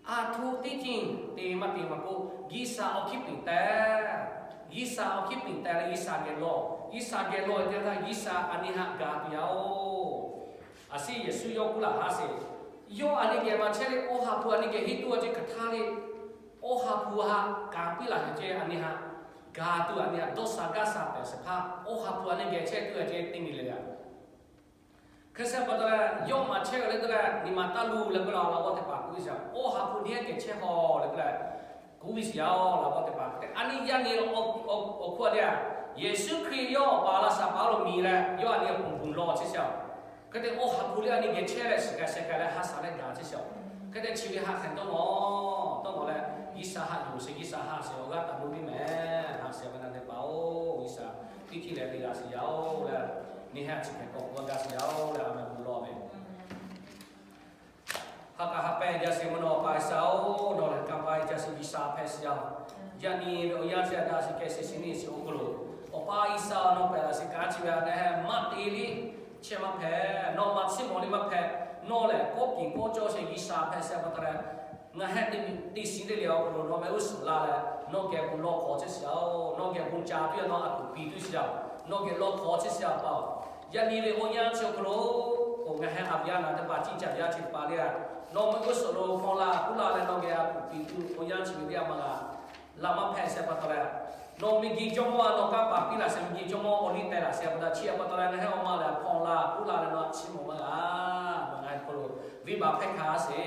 a htoꞈ teˇ ceuˬ te maˇ te maˇ k'oˆ, G'uiˬsha awˬ hkiˉ piˍ te. G'uiˬsha awˬ hkiˉ piˍ te leh G'uiˬsha geh lawˬ. G'uiˬsha geh lawˬ-e teˇ htaˇ G'uiˬsha a nyi haꞈ ga tuˬ yaˇ-oˬ. A shu Yeˍsuˆ yawˇ kuˇ laˬ haˉ sheˍ. Yawˇ a nyi geh maˇ chehˇ le, Awˬ ha hpu a nyi geh henˇ tuˬ a ceh hk'aˬ htaˇ le, Awˬ ha hpu haꞈ kanˍ piˇ laˬ ve ceh a nyi haꞈ ga tuˬ, a nyi haꞈ dawˇ sha gaˇ sha pehˍ shehˍ hpaˇ Awˬ ha hpu a nyi geh chehˇ tuˬ a ceh teˇ nyi le yaˇ. Hk'e shehˍ pa taw leh, yawˇ maˇ chehˇ-oˬ leh te leh, nyi ma taˇ luˬ leh k'oˆ la, laꞈ g'awˇ teˇ hpaˍ kuˇ ve shaˍ. Awˬ ha hpu nyi geh chehˇ haw leh k'oˆ leh, kuˇ ve shaˍ-oˬ, laꞈ g'awˇ teˇ hpaˍ. A nyi yaˇ nyi awˬ hk'oˆ a le, Yeˍsuˆ Hkriꞈ yawˇ Awˬ pa laˇ shaˍ pa lo miˬ leh, yawˇ a nyi awˬ pon bvuhˬ lawˬ chehˇ shaˍ-oˬ. Hk'e te Awˬ ha hpu le a nyi geh chehˇ leh shiˍ k'ai sheh k'ai leh ha sha leh gaˬ chehˇ shaˍ-oˬ. Hk'e te chi ve haꞈ hk'e dawˇ nawˬ, dawˇ nawˬ leh, G'uiˬsha haꞈ yuˬ sheˍ, G'uiˬsha ha sheˍ, awˬ g'aˇ taˍ lo viˉ mehˍ, ha sheˍ ve na teˇ hpaˍ-oˬ, G'uiˬsha teˇ hkiˇ leh te g'a shiˍ yaˇ-oˬ leh, nyi heh chi hk'e k'awꞈ k'oˆ gaˇ shiˍ yaˇ-oˬ leh, a meh bon lawˬ ve. Ha k'aˬ ha pehˇ jaˇ sheˍ mvuhˇ naw pa G'uiˬsha-oˬ, nawˬ lehˬ kanˇ paˆ jaˇ sheˍ, G'uiˬsha hpehꞈ shiˍ yaˇ-oˬ. Yaꞈ nyi ve awˬ yanˇ chi a daꞈ shiˍ kehˬ sheˍ shiˍ neˇ shiˍ awˬ hk'aw lo, Awˬ pa G'uiˬsha nawˬ pehˬ laˬ shiˍ kaꞈ chi ve a nehˬ maˇ te le, chehˇ maˇ hpehꞈ, nawˬ maˇ chiˇ mawˬ le maˇ hpehꞈ, nawˬ lehˬ kawˆ piˍ kawˆ cawˇ sheˍ G'uiˬsha hpehꞈ sheˍ pa taw leh, ngaˬ heh te shiˍ le le awˬ hk'aw lo nawˬ meh uˉ suhˍ la leh, nawˬ geh bon lawˬ hk'awꞈ chehˇ shiˍ-oˬ, nawˬ geh bon ca tuˬ yaˇ nawˬ a tuˬ piˍ tuˬ shiˍ yaˇ, nawˬ geh lawˬ hk'awꞈ chehˇ shiˍ-a pa-oˬ. Yaꞈ nyi ve awˬ yanˇ chi awˬ hk'aw lo, k'o ngaˬ heh a viˉ a naˍ teˇ hpaˍ ciˇ caˬ yaˇ chi teˇ hpaˍ le, nawˬ meh uˉ suhˍ lo hpaw la kuˇ la leh nawˬ geh a tuˬ piˍ tuˬ awˬ yanˇ chi ve le a maˇ g'a laꞈ maˇ hpehꞈ sheˍ pa taw leh, nawˬ miˬguiˬ jawˇmawˇ a nawˬ kanˇ paˍ piˇ laˬ sheˍ, miˬguiˬ jawˇmawˇ awˬ liˇ teh laˬ sheˍ pa taw chi a pa taw leh ngaˬ heh awˬ ma lehˬ hpaw la kuˇ la leh nawˬ a chiˇ mawˬ maˇ g'a. Nawˬ ngaˬ heh hk'aw lo venˇbaˆ hpehˇ hkanˍ a sheˍ.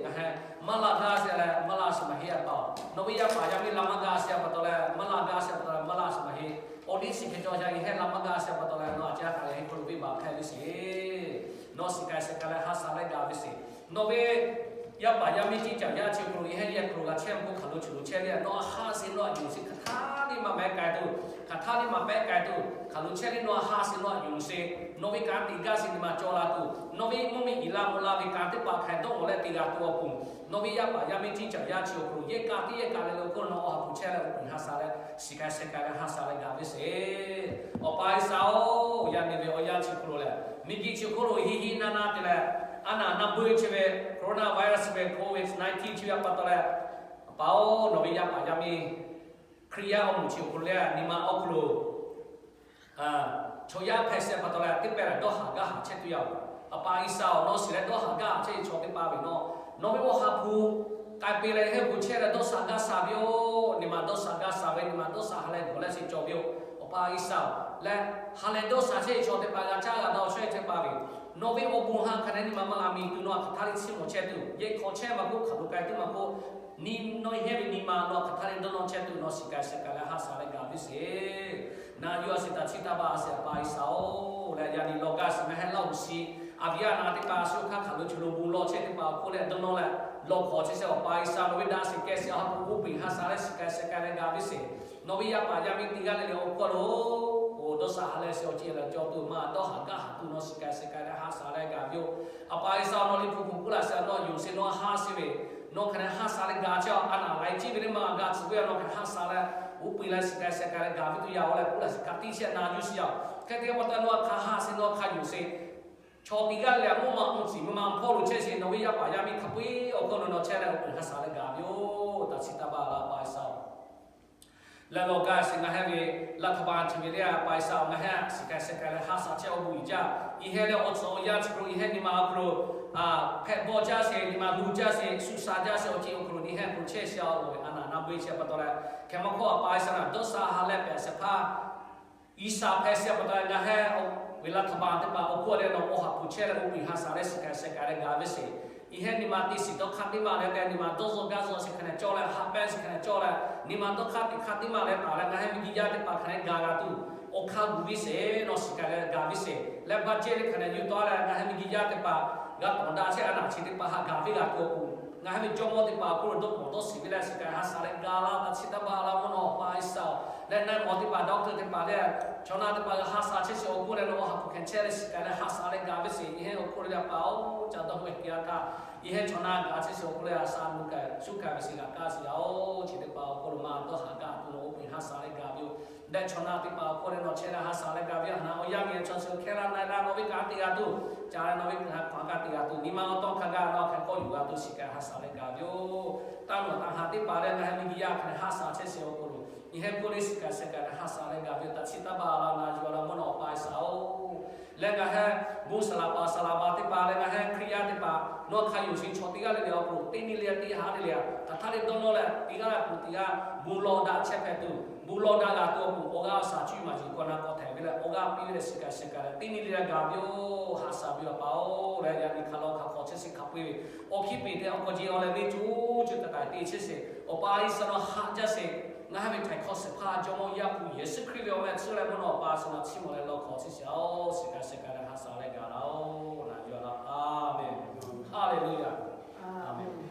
Ngaˬ heh maˇ la gaˇ sheˍ leh maˇ la sheˍ maˇ heˆ-a pa-oˬ. Nawˬ ve yaˇ paˍ yaˇ miˇ la maˇ gaˇ sheˍ pa taw leh maˇ la gaˇ sheˍ pa taw leh maˇ la sheˍ maˇ heˆ. Awˬ liˇ shiˍ hk'e cawˬ yaˇ nyi heh la maˇ gaˇ sheˍ pa taw leh nawˬ a ciˉ a hk'aˬ lehˬ heh hk'aw lo venˇbaˆ hpehˇ ve sheˍ. Nawˬ shiˍ k'ai sheh k'ai leh ha sha leh gaˬ ve sheˍ. Nawˬ ve yaˇ paˍ yaˇ miˇ ciˇ caˬ yaˇ chi awˬ hk'aw lo nyi heh yehˬ hk'aw lo g'a chehˇ mvuhˇ hk'aˬ lo chi lo chehˇ le, nawˬ a ha sheˍ nawˬ a yonˍ sheˍ hk'aˬ htaˇ liˇ maˇ mehˉ k'ai tuˬ, hk'aˬ htaˇ liˇ maˇ pehˉ k'ai tuˬ, hk'aˬ lo chehˇ le nawˬ a ha sheˍ nawˬ a yonˍ sheˍ. Nawˬ ve kanˉ te gaˇ sheˍ nyi ma cawˬ la tuˬ, nawˬ ve mvuhˇ miˬ iˍ la mvuh la ve kanˉ teˇ hpaˍ hk'a dawˇ nawˬ leh te g'a tuˬ awˬ pon, nawˬ ve yaˇ paˍ yaˇ miˇ ciˇ caˬ yaˇ chi awˬ hk'aw lo yehˬ kaꞈ teˇ yehˬ kaꞈ leh lo hk'oˆ nawˬ Awˬ ha hpu chehˇ leh awˬ pon ha sha leh shiˍ k'ai sheh k'ai leh ha sha leh gaˬ ve sheˍ. Awˬ pa G'uiˬsha-oˬ, yaꞈ nyi ve awˬ yanˇ chi hk'aw lo lehˬ miˬguiˬ chi hk'oˆ lo hiˆ hiˆ naˇ naˇ te leh, a naˍ naˇ beuˆ chi ve coronavirus ve covid nineteen chi ve a pa taw leh, Awˬ pa-oˬ, nawˬ ve yaˇ paˍ yaˇ miˇ Hkriꞈ yaˇ awˬ moˍ chi awˬ hk'aw lo leh nyi ma awˬ hk'aw lo chaw yaˇ hpehꞈ sheh pa taw leh teˇ pehˍ lehˬ dawˇ haˍ gaˇ haˍ chehˇ tuˬ yaˇ-oˬ. Awˬ pa G'uiˬsha-oˬ, nawˬ shiˍ leh dawˇ haˍ gaˇ haˍ chehˇ ve chaw teˇ hpaˍ ve nawˬ, nawˬ ve Awˬ ha hpu k'ai peꞈ leh heh gu chehˇ leh dawˇ sha gaˇ sha ve yoˬ. Nyi ma dawˇ sha gaˇ sha ve, nyi ma dawˇ sha ha leh gawˬ leh sheˍ cawˬ ve yoˬ. Awˬ pa G'uiˬsha-oˬ, leh ha leh dawˇ sha chehˇ ve chaw teˇ hpaˍ g'a caˇ g'a dawˇ chehˇ chehˇ pa ve, nawˬ ve awˬ bon ha hk'a dehꞈ nyi ma maˇ g'a miˬ tuˬ nawˬ a hk'aˬ htaˇ le chiˇ mawˬ chehˇ tuˬ, yehˬ hk'aw chehˇ maˇ k'oˆ, hk'aˬ lo k'ai tuˬ maˇ k'oˆ, nyi nawˬ yehˬ ve nyi ma nawˬ a hk'aˬ htaˇ le dawˇ nawˇ chehˇ tuˬ nawˬ shiˍ k'ai sheh k'ai leh ha sha leh gaˬ ve sheˍ. Naˬ yuˬ a shiˍ taꞈ chi taˇ baˬ a sheˍ, Awˬ pa G'uiˬsha-oˬ, leh yaꞈ nyi lawˬ gaˇ shiˍ ngaˬ heh laˇ hoꞈ shiˍ, a viˉ a naˍ teˇ hpaˍ a shu hk'aˇ hk'aˬ lo chi lo bon lawˬ chehˇ teˇ hpaˍ awˬ hk'oˆ leh dawˇ nawˇ leh lawˬ hk'awꞈ chehˇ sheˍ. Awˬ pa G'uiˬsha nawˬ ve daꞈ shiˍ kehˬ shiˍ a ha hpu g'oˇ peˬ ha sha leh shiˍ k'ai sheh k'ai leh gaˬ ve sheˍ. Nawˬ ve yaˇ paˍ yaˇ miˇ teˇ g'aˇ le le awˬ hk'aw lo, oˬ dawˇ sha ha leh sheˍ awˬ ceuˬ leh cawˬ tuˬ maˇ dawˇ haˍ gaˇ haˍ tuˬ nawˬ shiˍ k'ai sheh k'ai leh ha sha leh gaˬ ve yoˬ. Awˬ pa G'uiˬsha nawˬ liꞈ hpu hpu k'oˆ laꞈ sheˍ nawˬ yonˍ sheˍ nawˬ ha sheˍ ve, nawˬ hk'a dehꞈ ha sha leh gaˬ chehˇ a naˍ laiˬ ciˇ ve teˇ maˇ g'a tcuh ve nawˬ hk'a dehꞈ ha sha leh g'oˇ peˬ leh shiˍ k'ai sheh k'ai leh gaˬ ve tuˬ yaˇ-oˬ leh k'oˆ laꞈ sheˍ hk'a tiˇ shehˆ na juˇ shiˍ yaˇ-oˬ. Hk'e te pa taw nawˬ hk'a ha sheˍ nawˬ hk'a yonˍ sheˍ chaw teˇ g'aˇ le le a mvuhˇ ma mvuhˇ tcuhˍ mvuhˇ ma hpawˇ lo chehˇ sheˍ nawˬ ve yaˇ paˍ yaˇ miˇ hk'a peu-eˬ awˬ hk'aw lo nawˬ chehˇ leh awˬ pon ha sha leh gaˬ ve yoˬ. Taꞈ chi taˇ baˬ la Awˬ pa G'uiˬsha-oˬ. Leh lawˬ gaˇ shiˍ ngaˬ heh ve laˇ hk'aˬ ma chi ve le Awˬ pa G'uiˬsha-oˬ, ngaˬ heh shiˍ k'ai sheh k'ai leh ha sha chehˇ awˬ bon uiˍ jaˇ. Iˉ heh leh awˬ tcuhˍ awˬ yaˇ chi hk'aw lo iˉ heh nyi ma awˬ hk'aw lo hpehꞈ bawˆ jaˇ sheˍ, nyi ma luˬ jaˇ sheˍ, shu sha jaˇ sheˍ awˬ ceuˬ awˬ hk'aw lo nyi heh hk'aw lo chehˇ sheˍ a, nawˬ ve a naˍ naˇ beuˆ chehˇ pa taw leh hk'e maˇ hkawˇ Awˬ pa G'uiˬsha naˬ dawˇ sha ha leh pehꞈ shehˍ hpaˇ G'uiˬsha hpehꞈ shehˍ pa taw leh ngaˬ heh ve laˇ hk'aˬ ma teˇ hpaˍ awˬ hk'oˆ leh nawˬ Awˬ ha hpu chehˇ leh g'oˇ peˬ ha sha leh shiˍ k'ai sheh k'ai leh gaˬ ve sheˍ. Iˉ heh nyi ma teˇ shiˍ dawˇ hk'aˇ teˇ maˇ leh k'ai nyi ma dawˇ zuhˆ gaˇ zuhˆ sheˍ hk'a dehꞈ cawˇ leh ha pehˇ sheˍ hk'a dehꞈ cawˇ leh nyi ma dawˇ hk'aˇ teˇ hk'aˇ teˇ maˇ leh taˍ leh ngaˬ heh ve nyi yaˇ teˇ hpaˍ hk'a dehꞈ gaˬ g'a tuˬ awˬ hk'aˇ gu viˉ sheˍ nawˬ shiˍ k'ai leh gaˬ viˉ sheˍ. Leh baˆ cehˇ le hk'a dehꞈ yuˬ taw leh ngaˬ heh ve nyi yaˇ teˇ hpaˍ g'a tawˍ daꞈ chehˇ a naˍ chi teˇ hpaˍ haꞈ gaˬ viˉ g'a tuˬ awˬ pon ngaˬ heh ve jawˇmawˇ teˇ hpaˍ awˬ hk'oˆ lo dawˇ hpawˍ dawˇ shiˍ ve leh shiˍ k'ai ha sha leh gaˬ la taꞈ chi taˇ baˬ la mvuhˇ naw Awˬ pa G'uiˬsha leh na mawˬ teˇ hpaˍ doctor teˇ hpaˍ leh chaw na teˇ hpaˍ g'a ha sha chehˇ sheˍ awˬ hk'oˆ leh nawˬ Awˬ ha hpu hk'e chehˇ leh shiˍ k'ai leh ha sha leh gaˬ viˉ sheˍ. Iˉ heh awˬ hk'oˆ leh a pa-oˬ, ca dawˇ ve hk'e a htaˇ Yaꞈ hk'aˇ chaw na gaˬ chehˇ shiˍ awˬ hk'aw lo ha saˍ nuˇ kaꞈ shuˉ kaꞈ ve shiˍ kaꞈ kaˇ shiˍ yaˇ-oˬ. Chi teˇ hpaˍ awˬ hk'aw lo maˇ dawˇ haˍ gaˇ tuˬ nawˬ oˇ hk'e ha saˍ leh gaˬ ve yoˬ. Leh chaw na teˇ hpaˍ awˬ hk'aw lo nawˬ chehˇ leh ha saˍ leh gaˬ ve yoˬ. Haꞈ, awˬ yanˇ nyi chaw chi hkehˇ laˇ na-e laˇ nawˬ ve kanˉ te g'a tuˬ, ca leh nawˬ ve kanˉ te g'a tuˬ, nyi ma awˬ tawˇ hk'a gaˬ nawˬ hk'e k'awꞈ yuˬ g'a tuˬ shiˍ kaꞈ ha saˍ leh gaˬ ve yoˬ. Taˇ nawˬ taˇ ha teˇ hpaˍ leh ngaˬ hui miˬguiˬ yaˇ hk'e ha saˍ chehˇ shiˍ awˬ hk'aw lo, nyi heh k'oˆ le shiˍ kaꞈ shiˍ kaꞈ ha saˍ leh gaˬ ve yoˬ. Taꞈ chi taˇ baˬ la na yuˬ la mvuhˇ naw awˬ pa G'uiˬsha-oˬ, leh ngaˬ hui bon saˍ laꞈ paˍ saˍ laꞈ ma teˇ hpaˍ leh ngaˬ hui Hkriꞈ yaˇ teˇ hpaˍ nawˬ hk'a yonˍ sheˍ chaw teˇ g'aˇ le le awˬ hk'aw lo teˇ nyi le teˇ ha le le-a, hk'aˬ htaˇ le dawˇ nawˇ leh teˇ g'aˇ le hk'aw teˇ g'aˇ bon lawˬ daꞈ chehˇ hpehꞈ tuˬ, bon lawˬ daꞈ g'a tuˬ awˬ pon awˬ g'aˇ shaˍ cuˇ maˍ yiˍ k'awꞈ na k'awꞈ htehꞈ ve leh awˬ g'aˇ piˇ ve leh shiˍ kaꞈ shiˍ kaꞈ leh teˇ nyi le-a gaˬ ve yoˬ. Ha saˍ ve awˬ pa-oˬ, leh yaꞈ nyi hk'a lawˬ hk'a hk'awꞈ chehˇ shiˍ hk'a peu-eˬ ve awˬ hkiˇ peˍ te awˬ hk'aw jeˬ awˬ leh ve cuˇ cuˇ taˍ taˍ te chehˇ shiˍ. Awˬ pa G'uiˬsha nawˬ haꞈ jaˇ sheˍ. Ngaˬ hui ve htaiˍ hkawˇ shehˍ hpaˇ Jawˇmawˇ Yaˇ hpu Yeˍsuˆ Hkriꞈ ve awˬ meh tcuhˉ leh mvuhˇ naw awˬ pa G'uiˬsha nawˬ chiˇ mvuh leh lawˬ hk'awꞈ chehˇ shiˍ-oˬ. Shiˍ kaꞈ shiˍ kaꞈ leh ha saˍ leh gaˬ la-oˬ. Na yuˬ la. Aˍmenˍ. Haˍleˍluˇyaˍ. Aˍmenˍ.